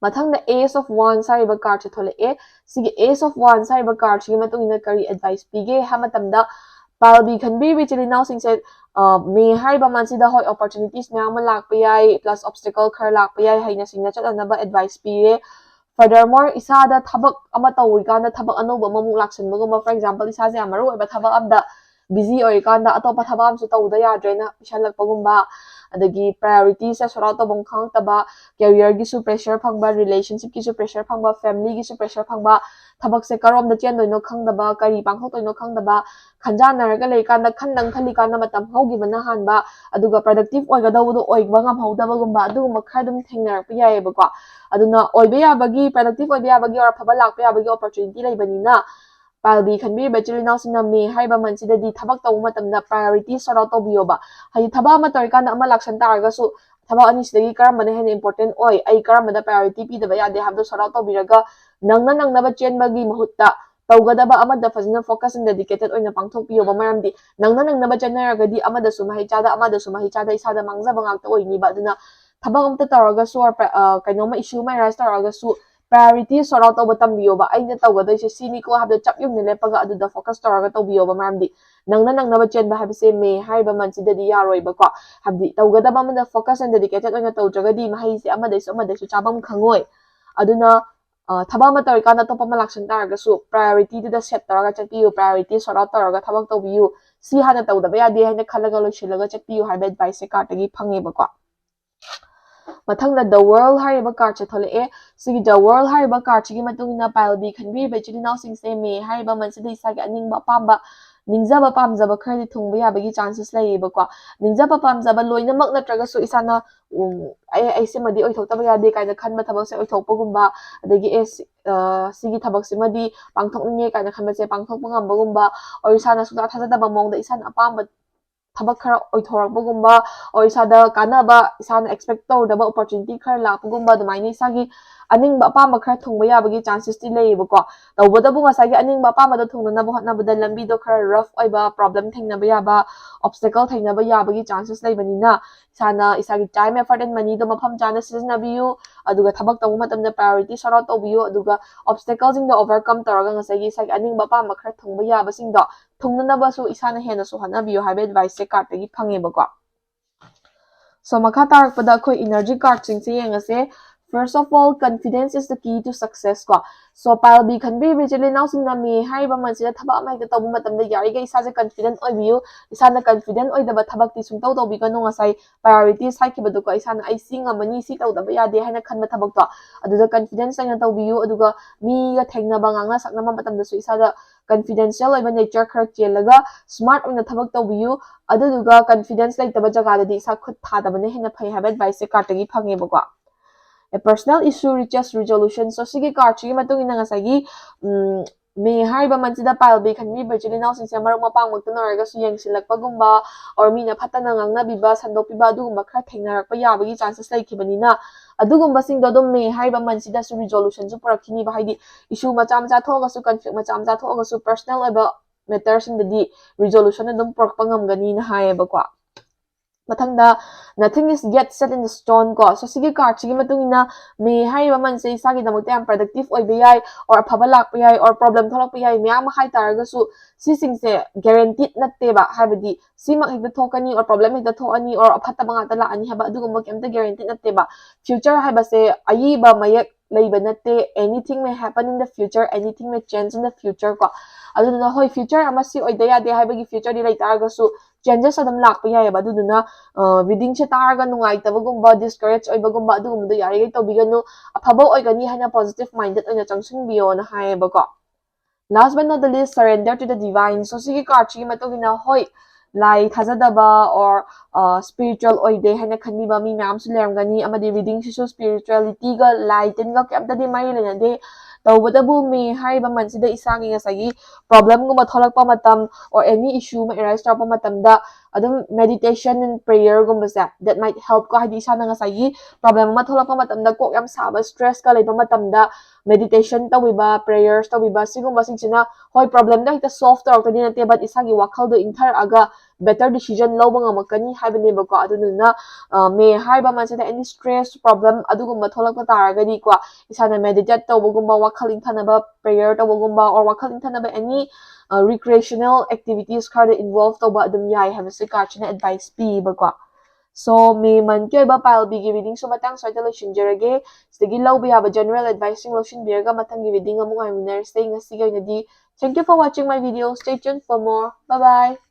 ꯃꯊꯪꯗ Ace of Wands ꯍꯥꯏꯔꯤꯕ cardꯁꯦ ꯊꯣꯛꯂꯛꯑꯦ꯫ ꯁꯤꯒꯤ Ace of Wands ꯍꯥꯏꯔꯤꯕ cardꯁꯤꯒꯤ ꯃꯇꯨꯡ ꯏꯟꯅ ꯀꯔꯤ advice ꯄꯤꯒꯦ ꯍꯥꯏꯕ ꯃꯇꯝꯗ, ꯄꯥꯜꯕꯤ ꯈꯟꯕꯤꯔꯤꯕ ꯏꯆꯤꯜ ꯏꯅꯥꯎꯁꯤꯡꯁꯦ, ꯑ, May ꯍꯥꯏꯔꯤꯕ monthꯁꯤꯗ, ꯍꯣꯏ, opportunities ꯃꯌꯥꯝ ꯑꯃ ꯂꯥꯛꯄ ꯌꯥꯏ, plus obstacle ꯈꯔ ꯂꯥꯛꯄ ꯌꯥꯏ, ꯍꯩꯅ ꯁꯤꯡꯅ ꯆꯠꯅꯅꯕ advice ꯄꯤꯔꯦ꯫ Furthermore, ꯏꯁꯥꯗ ꯊꯕꯛ ꯑꯃ ꯇꯧꯔꯤꯀꯥꯟꯗ ꯊꯕꯛ ꯑꯅꯧꯕ ꯑꯃꯃꯨꯛ ꯂꯥꯛꯁꯤꯟꯕꯒꯨꯝꯕ, for example, ꯏꯁꯥꯁꯦ ꯌꯥꯝ ꯃꯔꯨ ꯑꯣꯏꯕ ꯊꯕꯛ ꯑꯃꯗ busy ꯑꯣꯏꯔꯤꯀꯥꯟꯗ ꯑꯇꯣꯞꯄ ꯊꯕꯛ ꯑꯃꯁꯨ ꯇꯧꯗ ꯌꯥꯗ꯭ꯔꯦꯅ ꯄꯤꯁꯜꯂꯛꯄꯒꯨꯝꯕ, ꯑꯗꯒꯤ priorityꯁꯦ sort out ꯇꯧꯐꯝ ꯈꯪꯉꯛꯇꯕ, careerꯒꯤꯁꯨ pressure ꯐꯪꯕ, relationshipꯀꯤꯁꯨ pressure ꯐꯪꯕ, familyꯒꯤꯁꯨ pressure ꯐꯪꯕ, ꯊꯕꯛꯁꯦ ꯀꯔꯣꯝꯗ ꯆꯦꯟꯗꯣꯏꯅꯣ ꯈꯪꯗꯕ, ꯀꯔꯤ ꯄꯥꯡꯊꯣꯛꯇꯣꯏꯅꯣ ꯈꯪꯗꯕ, ꯈꯟꯖꯥꯟꯅꯔꯒ ꯂꯩꯔꯤꯀꯥꯟꯗ ꯈꯟꯗꯪ ꯈꯜꯂꯤꯀꯥꯟꯗ ꯃꯇꯝ ꯍꯧꯈꯤꯕꯅ ꯍꯥꯟꯕ, ꯑꯗꯨꯒ productive ꯑꯣꯏꯒꯗꯧꯕꯗꯣ ꯑꯣꯏꯕ ꯉꯝꯍꯧꯗꯕꯒꯨꯝꯕ, ꯑꯗꯨꯒꯨꯝꯕ ꯈꯔ ꯑꯗꯨꯝ ꯊꯦꯡꯅꯔꯛꯄ ꯌꯥꯏꯌꯦꯕꯀꯣ꯫ ꯑꯗꯨꯅ ꯑꯣꯏꯕ ꯌꯥꯕꯒꯤ, productive ꯑꯣꯏꯕ ꯌꯥꯕꯒꯤ or ꯑꯐꯕ ꯂꯥꯛꯄ ꯌꯥꯕꯒꯤ opportunity ꯂꯩꯕꯅꯤꯅ, ꯄꯥꯜꯕꯤ ꯈꯟꯕꯤꯔꯤꯕ ꯏꯆꯤꯜ ꯏꯅꯥꯎꯁꯤꯡꯅ May ꯍꯥꯏꯔꯤꯕ monthꯁꯤꯗꯗꯤ ꯊꯕꯛ ꯇꯧꯕ ꯃꯇꯝꯗ priority sort out ꯇꯧꯕꯤꯌꯣꯕ꯫ ꯍꯥꯏꯗꯤ ꯊꯕꯛ ꯑꯃ ꯇꯧꯔꯤꯀꯥꯟꯗ ꯑꯃ ꯂꯥꯛꯁꯟ ꯇꯥꯔꯒꯁꯨ, ꯊꯕꯛ ꯑꯅꯤꯁꯤꯗꯒꯤ ꯀꯔꯝꯕꯅ ꯍꯦꯟꯅ important ꯑꯣꯏ, ꯑꯩ ꯀꯔꯝꯕꯗ priority ꯄꯤꯗꯕ ꯌꯥꯗꯦ ꯍꯥꯏꯕꯗꯣ sort out ꯇꯧꯕꯤꯔꯒ, ꯅꯪꯅ ꯅꯪꯅꯕ ꯆꯦꯟꯕꯒꯤ ꯃꯍꯨꯠꯇ ꯇꯧꯒꯗꯕ ꯑꯃꯗ ꯐꯖꯅ focus and dedicated ꯑꯣꯏꯅ ꯄꯥꯡꯊꯣꯛꯄꯤꯌꯣꯕ꯫ ꯃꯔꯝꯗꯤ ꯅꯪꯅ ꯅꯪꯅꯕ ꯆꯦꯟꯅꯔꯒꯗꯤ ꯑꯃꯗꯁꯨ ꯃꯍꯩ ꯆꯥꯗ, ꯑꯃꯗꯁꯨ ꯃꯍꯩ ꯆꯥꯗ, ꯏꯁꯥꯗ ꯃꯥꯡꯖꯕ ꯉꯥꯛꯇ ꯑꯣꯏꯅꯤꯕ꯫ ꯑꯗꯨꯅ ꯊꯕꯛ ꯑꯃꯇ ꯇꯧꯔꯒꯁꯨ, or ꯄ-, ꯑ, ꯀꯩꯅꯣꯝꯃ issue ꯑꯃ arise ꯇꯧꯔꯒꯁꯨ, priority sort out ꯇꯧꯕ ꯇꯝꯕꯤꯌꯣꯕ꯫ ꯑꯩꯅ ꯇꯧꯒꯗꯣꯏꯁꯦ ꯁꯤꯅꯤꯀꯣ ꯍꯥꯏꯕꯗꯣ ꯆꯞ ꯌꯨꯝꯅ ꯂꯦꯞꯄꯒ ꯑꯗꯨꯗ focus ꯇꯧꯔꯒ ꯇꯧꯕꯤꯌꯣꯕ꯫ ꯃꯔꯝꯗꯤ ꯅꯪꯅ ꯅꯪꯅꯕ ꯆꯦꯟꯕ ꯍꯥꯏꯕꯁꯦ ꯃꯦ ꯍꯥꯏꯔꯤꯕ monthꯁꯤꯗꯗꯤ ꯌꯥꯔꯣꯏꯕꯀꯣ꯫ ꯍꯥꯏꯕꯗꯤ ꯇꯧꯒꯗꯕ ꯑꯃꯗ focus and dedicated ꯑꯣꯏꯅ ꯇꯧꯗ꯭ꯔꯒꯗꯤ ꯃꯍꯩꯁꯦ ꯑꯃꯗꯩꯁꯨ ꯑꯃꯗꯩꯁꯨ ꯆꯥꯐꯝ ꯈꯪꯉꯣꯏ꯫ ꯑꯗꯨꯅ ꯑ, ꯊꯕꯛ ꯑꯃ ꯇꯧꯔꯤꯀꯥꯟꯗ ꯑꯇꯣꯞꯄ ꯑꯃ ꯂꯥꯛꯁꯟ ꯇꯥꯔꯒꯁꯨ priorityꯗꯨꯗ set ꯇꯧꯔꯒ ꯆꯠꯄꯤꯌꯨ, priority sort out ꯇꯧꯔꯒ ꯊꯕꯛ ꯇꯧꯕꯤꯌꯨ꯫ ꯁꯤ ꯍꯥꯟꯅ ꯇꯧꯗꯕ ꯌꯥꯗꯦ ꯍꯥꯏꯅ ꯈꯜꯂꯒ ꯂꯣꯏꯁꯤꯜꯂꯒ ꯆꯠꯄꯤꯌꯨ ꯍꯥꯏꯕ adviceꯁꯦ cardꯇꯒꯤ ꯐꯪꯉꯦꯕꯀꯣ꯫ ꯃꯊꯪꯗ The World ꯍꯥꯏꯔꯤꯕ cardꯁꯦ ꯊꯣꯛꯂꯛꯑꯦ꯫ ꯁꯤꯒꯤ The World ꯍꯥꯏꯔꯤꯕ cardꯁꯤꯒꯤ ꯃꯇꯨꯡ ꯏꯟꯅ ꯄꯥꯏꯜꯕꯤ ꯈꯟꯕꯤꯔꯤꯕ ꯏꯆꯤꯜ ꯏꯅꯥꯎꯁꯤꯡꯁꯦ ꯃꯦ ꯍꯥꯏꯔꯤꯕ monthꯁꯤꯗ ꯏꯁꯥꯒꯤ ꯑꯅꯤꯡꯕ ꯑꯄꯥꯝꯕ, ꯅꯤꯡꯖꯕ ꯄꯥꯝꯖꯕ ꯈꯔꯗꯤ ꯊꯨꯡꯕ ꯌꯥꯕꯒꯤ chances ꯂꯩꯌꯦꯕꯀꯣ꯫ ꯅꯤꯡꯖꯕ ꯄꯥꯝꯖꯕ ꯂꯣꯏꯅꯃꯛ ꯅꯠꯇ꯭ꯔꯒꯁꯨ ꯏꯁꯥꯅ ꯎꯝ, ꯑꯦ, ꯑꯩ ꯁꯤꯃꯗꯤ ꯑꯣꯏꯊꯣꯛꯇꯕ ꯌꯥꯗꯦ ꯀꯥꯏꯅ ꯈꯟꯕ ꯊꯕꯛꯁꯦ ꯑꯣꯏꯊꯣꯛꯄꯒꯨꯝꯕ, ꯑꯗꯒꯤ ꯑꯦ, ꯁꯤ-, ꯑ, ꯁꯤꯒꯤ ꯊꯕꯛꯁꯤꯃꯗꯤ ꯄꯥꯡꯊꯣꯛꯅꯤꯡꯉꯦ ꯀꯥꯏꯅ ꯈꯟꯕꯁꯦ ꯄꯥꯡꯊꯣꯛꯄ ꯉꯝꯕꯒꯨꯝꯕ, or ꯏꯁꯥꯅ ꯁꯨꯡꯊꯥ ꯊꯥꯖꯗꯕ ꯃꯑꯣꯡꯗ ꯏꯁꯥꯅ ꯑꯄꯥꯝꯕ ꯊꯕꯛ ꯈꯔ ꯑꯣꯏꯊꯣꯔꯛꯄꯒꯨꯝꯕ, or ꯏꯁꯥꯗ ꯀꯥꯟꯅꯕ, ꯏꯁꯥꯅ expect ꯇꯧꯔꯨꯗꯕ opportunity ꯈꯔ ꯂꯥꯛꯄꯒꯨꯝꯕ, ꯑꯗꯨꯃꯥꯏꯅ ꯏꯁꯥꯒꯤ ꯑꯅꯤꯡꯕ ꯑꯄꯥꯝꯕ ꯈꯔ ꯊꯨꯡꯕ ꯌꯥꯕꯒꯤ chancesꯇꯤ ꯂꯩꯌꯦꯕꯀꯣ꯫ ꯇꯧꯕꯇꯕꯨ ꯉꯁꯥꯏꯒꯤ ꯑꯅꯤꯡꯕ ꯑꯄꯥꯝꯕꯗꯣ ꯊꯨꯡꯅꯅꯕ ꯍꯣꯠꯅꯕꯗ ꯂꯝꯕꯤꯗꯣ ꯈꯔ rough ꯑꯣꯏꯕ, problem ꯊꯦꯡꯅꯕ ꯌꯥꯕ, obstacle ꯊꯦꯡꯅꯕ ꯌꯥꯕꯒꯤ chances ꯂꯩꯕꯅꯤꯅ, ꯏꯁꯥꯅ ꯏꯁꯥꯒꯤ time, effort and moneyꯗꯣ ꯃꯐꯝ ꯆꯥꯅ ꯁꯤꯖꯤꯟꯅꯕꯤꯌꯨ꯫ ꯑꯗꯨꯒ ꯊꯕꯛ ꯇꯧꯕ ꯃꯇꯝꯗ priority sort out ꯇꯧꯕꯤꯌꯨ꯫ ꯑꯗꯨꯒ obstacleꯁꯤꯡꯗꯣ overcome ꯇꯧꯔꯒ ꯉꯁꯥꯏꯒꯤ ꯏꯁꯥꯒꯤ ꯑꯅꯤꯡꯕ ꯑꯄꯥꯝꯕ ꯈꯔ ꯊꯨꯡꯕ ꯌꯥꯕꯁꯤꯡꯗꯣ ꯊꯨꯡꯅꯅꯕꯁꯨ ꯏꯁꯥꯅ ꯍꯦꯟꯅꯁꯨ ꯍꯣꯠꯅꯕꯤꯌꯨ ꯍꯥꯏꯕ adviceꯁꯦ cardꯇꯒꯤ ꯐꯪꯉꯦꯕꯀꯣ꯫ So, ꯃꯈꯥ ꯇꯥꯔꯛꯄꯗ ꯑꯩꯈꯣꯏ energy cardꯁꯤꯡꯁꯦ ꯌꯦꯡꯉꯁꯦ꯫ First of all, confidence is the key to success ꯀꯣ꯫ So, ꯄꯥꯏꯜꯕꯤ ꯈꯟꯕꯤꯔꯤꯕ ꯏꯆꯤꯜ ꯏꯅꯥꯎꯁꯤꯡꯅ ꯃꯦ ꯍꯥꯏꯔꯤꯕ monthꯁꯤꯗ ꯊꯕꯛ ꯑꯃ ꯍꯦꯛꯇ ꯇꯧꯕ ꯃꯇꯝꯗ ꯌꯥꯔꯤꯈꯩ ꯏꯁꯥꯁꯦ confident ꯑꯣꯏꯕꯤꯌꯨ꯫ ꯏꯁꯥꯅ confident ꯑꯣꯏꯗꯕ ꯊꯕꯛꯇꯤ ꯁꯨꯡꯇꯧ ꯇꯧꯕꯤꯒꯅꯨ꯫ ꯉꯁꯥꯏ priorities ꯍꯥꯏꯈꯤꯕꯗꯣꯀꯣ, ꯏꯁꯥꯅ "ꯑꯩ ꯁꯤ ꯉꯝꯃꯅꯤ, ꯁꯤ ꯇꯧꯗꯕ ꯌꯥꯗꯦ" ꯍꯥꯏꯅ ꯈꯟꯕ ꯊꯕꯛꯇꯣ, ꯑꯗꯨꯗ confidence ꯂꯩꯅ ꯇꯧꯕꯤꯌꯨ꯫ ꯑꯗꯨꯒ ꯃꯤꯒ ꯊꯦꯡꯅꯕ, ꯉꯥꯡꯅ ꯁꯛꯅꯕ ꯃꯇꯝꯗꯁꯨ ꯏꯁꯥꯗ confidential ꯑꯣꯏꯕ nature ꯈꯔ ꯆꯦꯜꯂꯒ smart ꯑꯣꯏꯅ ꯊꯕꯛ ꯇꯧꯕꯤꯌꯨ꯫ ꯑꯗꯨꯗꯨꯒ confidence ꯂꯩꯇꯕ ꯖꯒꯥꯗꯗꯤ ꯏꯁꯥ ꯈꯨꯠ ꯊꯥꯗꯕꯅ ꯍꯦꯟꯅ ꯐꯩ ꯍꯥꯏꯕ adviceꯁꯦ cardꯇꯒꯤ ꯐꯪꯉꯦꯕꯀꯣ꯫ A personal issue reaches resolution꯫ So, ꯁꯤꯒꯤ cardꯁꯤꯒꯤ ꯃꯇꯨꯡ ꯏꯟꯅ ꯉꯁꯥꯏꯒꯤ, ꯎꯝ, ꯃꯦ ꯍꯥꯏꯔꯤꯕ monthꯁꯤꯗ ꯄꯥꯏꯜꯕꯤ ꯈꯟꯕꯤꯕ ꯏꯆꯤꯜ ꯏꯅꯥꯎꯁꯤꯡꯁꯦ ꯃꯔꯨꯞ ꯃꯄꯥꯡꯃꯛꯇꯅ ꯑꯣꯏꯔꯒꯁꯨ ꯌꯦꯡꯁꯤꯜꯂꯛꯄꯒꯨꯝꯕ, or ꯃꯤꯅ ꯐꯠꯇꯅ ꯉꯥꯡꯅꯕꯤꯕ, ꯁꯟꯗꯣꯛꯄꯤꯕ, ꯑꯗꯨꯒꯨꯝꯕ ꯈꯔ ꯊꯦꯡꯅꯔꯛꯄ ꯌꯥꯕꯒꯤ chances ꯂꯩꯈꯤꯕꯅꯤꯅ, ꯑꯗꯨꯒꯨꯝꯕꯁꯤꯡꯗꯣ ꯑꯗꯨꯝ ꯃꯦ ꯍꯥꯏꯔꯤꯕ monthꯁꯤꯗꯁꯨ resolutionꯁꯨ ꯄꯨꯔꯛꯈꯤꯅꯤꯕ꯫ ꯍꯥꯏꯗꯤ issue ꯃꯆꯥ ꯃꯆꯥ ꯊꯣꯛꯑꯒꯁꯨ, conflict ꯃꯆꯥ ꯃꯆꯥ ꯊꯣꯛꯑꯒꯁꯨ, personal ꯑꯣꯏꯕ matterꯁꯤꯡꯗꯗꯤ resolution ꯑꯗꯨꯝ ꯄꯨꯔꯛꯄ ꯉꯝꯒꯅꯤꯅ ꯍꯥꯏꯌꯦꯕꯀꯣ꯫ ꯃꯊꯪꯗ nothing is yet set in the stone ꯀꯣ꯫ So ꯁꯤꯒꯤ card ꯁꯤꯒꯤ ꯃꯇꯨꯡ ꯏꯟꯅ May ꯍꯥꯏꯔꯤꯕ month ꯁꯦ ꯏꯁꯥꯒꯤꯗꯃꯛꯇ ꯌꯥꯝ productive ꯑꯣꯏꯕ ꯌꯥꯏ, or ꯑꯐꯕ ꯂꯥꯛꯄ ꯌꯥꯏ, or problem ꯊꯣꯛꯂꯛꯄ ꯌꯥꯏ, ꯃꯌꯥꯝ ꯑꯃ ꯍꯥꯏꯇꯥꯔꯒꯁꯨ ꯁꯤꯁꯤꯡꯁꯦ guaranteed ꯅꯠꯇꯦꯕ꯫ ꯍꯥꯏꯕꯗꯤ ꯁꯤꯃꯛ ꯍꯦꯛꯇ ꯊꯣꯛꯀꯅꯤ, or problem ꯍꯦꯛꯇ ꯊꯣꯛꯑꯅꯤ, or ꯑꯐꯠꯇꯕ ꯉꯥꯛꯇ ꯂꯥꯛꯑꯅꯤ ꯍꯥꯏꯕ ꯑꯗꯨꯒꯨꯝꯕ ꯀꯩꯝꯇ guarantee ꯅꯠꯇꯦꯕ꯫ Future ꯍꯥꯏꯕꯁꯦ ꯑꯏꯕ ꯃꯌꯦꯛ ꯂꯩꯕ ꯅꯠꯇꯦ꯫ Anything may happen in the future, anything may change in the future ꯀꯣ꯫ ꯑꯗꯨꯗꯨꯅ ꯍꯣꯏ, future ꯑꯃ ꯁꯤ ꯑꯣꯏꯗ ꯌꯥꯗꯦ ꯍꯥꯏꯕꯒꯤ future ꯗꯤ ꯂꯩ ꯇꯥꯔꯒꯁꯨ changes ꯑꯗꯨꯝ ꯂꯥꯛꯄ ꯌꯥꯏꯑꯕ꯫ ꯑꯗꯨꯗꯨꯅ reading ꯁꯦ ꯇꯥꯔꯒ ꯅꯨꯡꯉꯥꯏꯇꯕꯒꯨꯝꯕ, discourage ꯑꯣꯏꯕꯒꯨꯝꯕ ꯑꯗꯨꯒꯨꯝꯕꯗꯣ ꯌꯥꯔꯤꯈꯩ ꯇꯧꯕꯤꯒꯅꯨ꯫ ꯑꯐꯕ ꯑꯣꯏꯒꯅꯤ ꯍꯥꯏꯅ positive minded ꯑꯣꯏꯅ ꯆꯪꯁꯤꯟꯕꯤꯌꯣꯅ ꯍꯥꯏꯌꯦꯕꯀꯣ꯫ Last but not the least, surrender to the divine. So ꯁꯤꯒꯤ card ꯁꯤꯒꯤ ꯃꯇꯨꯡ ꯏꯟꯅ ꯍꯣꯏ, ꯂꯥꯏ ꯊꯥꯖꯗꯕ or spiritual ꯑꯣꯏꯗꯦ ꯍꯥꯏꯅ ꯈꯟꯕꯤꯕ ꯃꯤ ꯃꯌꯥꯝꯁꯨ ꯂꯩꯔꯝꯒꯅꯤ, ꯑꯃꯗꯤ reading ꯁꯤꯁꯨ spirituality ꯒ ꯂꯥꯏ ꯇꯤꯟꯒ ꯀꯩꯝꯇꯗꯤ ꯃꯔꯤ ꯂꯩꯅꯗꯦ꯫ ꯇꯧꯕꯇꯕꯨ May ꯍꯥꯏꯔꯤꯕ month ꯁꯤꯗ ꯏꯁꯥꯒꯤ ꯉꯁꯥꯏꯒꯤ problem ꯒꯨꯝꯕ ꯊꯣꯛꯂꯛꯄ ꯃꯇꯝ or any issue ꯑꯃ arise ꯇꯧꯔꯛꯄ ꯃꯇꯝꯗ ꯑꯗꯨꯝ meditation and prayer ꯒꯨꯝꯕꯁꯦ that might help ꯀꯣ꯫ ꯍꯥꯏꯗꯤ ꯏꯁꯥꯅ ꯉꯁꯥꯏꯒꯤ problem ꯑꯃ ꯊꯣꯛꯂꯛꯄ ꯃꯇꯝꯗ ꯀꯣꯛ ꯌꯥꯝ ꯁꯥꯕ, stress ꯀ ꯂꯩꯕ ꯃꯇꯝꯗ meditation ꯇꯧꯕꯤꯕ, prayers ꯇꯧꯕꯤꯕ, ꯁꯤꯒꯨꯝꯕꯁꯤꯡꯁꯤꯅ ꯍꯣꯏ, problem ꯗ ꯍꯦꯛꯇ solve ꯇꯧꯔꯛꯇꯣꯏꯗꯤ ꯅꯠꯇꯦ, but ꯏꯁꯥꯒꯤ ꯋꯥꯈꯜꯗꯣ ꯏꯪꯊꯔꯛꯑꯒ better decision ꯂꯧꯕ ꯉꯝꯃꯛꯀꯅꯤ ꯍꯥꯏꯕꯅꯦꯕꯀꯣ꯫ ꯑꯗꯨꯗꯨꯅ May ꯍꯥꯏꯔꯤꯕ month ꯁꯤꯗ any stress, problem ꯑꯗꯨꯒꯨꯝꯕ ꯊꯣꯛꯂꯛꯄ ꯇꯥꯔꯒꯗꯤꯀꯣ, ꯏꯁꯥꯅ meditate ꯇꯧꯕꯒꯨꯝꯕ, ꯋꯥꯈꯜ ꯏꯪꯊꯅꯕ prayer ꯇꯧꯕꯒꯨꯝꯕ, or ꯋꯥꯈꯜ ꯏꯪꯊꯅꯕ any recreational activities ꯈꯔꯗ involve ꯇꯧꯕ ꯑꯗꯨꯝ ꯌꯥꯏ ꯍꯥꯏꯕꯁꯦ card ꯁꯤꯅ advice ꯄꯤꯕꯀꯣ꯫ So May month ꯀꯤ ꯑꯣꯏꯕ pile B ꯒꯤ reading ꯁꯨ ꯃꯇꯥꯡ ꯁ꯭ꯋꯥꯏꯗ ꯂꯣꯏꯁꯤꯟꯖꯔꯒꯦ꯫ ꯁꯤꯗꯒꯤ ꯂꯧꯕ ꯌꯥꯕ general advice ꯁꯤꯡ ꯂꯧꯁꯤꯟꯕꯤꯔꯒ ꯃꯊꯪꯒꯤ reading ꯑꯃꯨꯛ ꯉꯥꯏꯃꯤꯟꯅꯔꯁꯦ꯫ ꯉꯁꯤꯒꯤ ꯑꯣꯏꯅꯗꯤ thank you for watching my video. Stay tuned for more. Bye bye.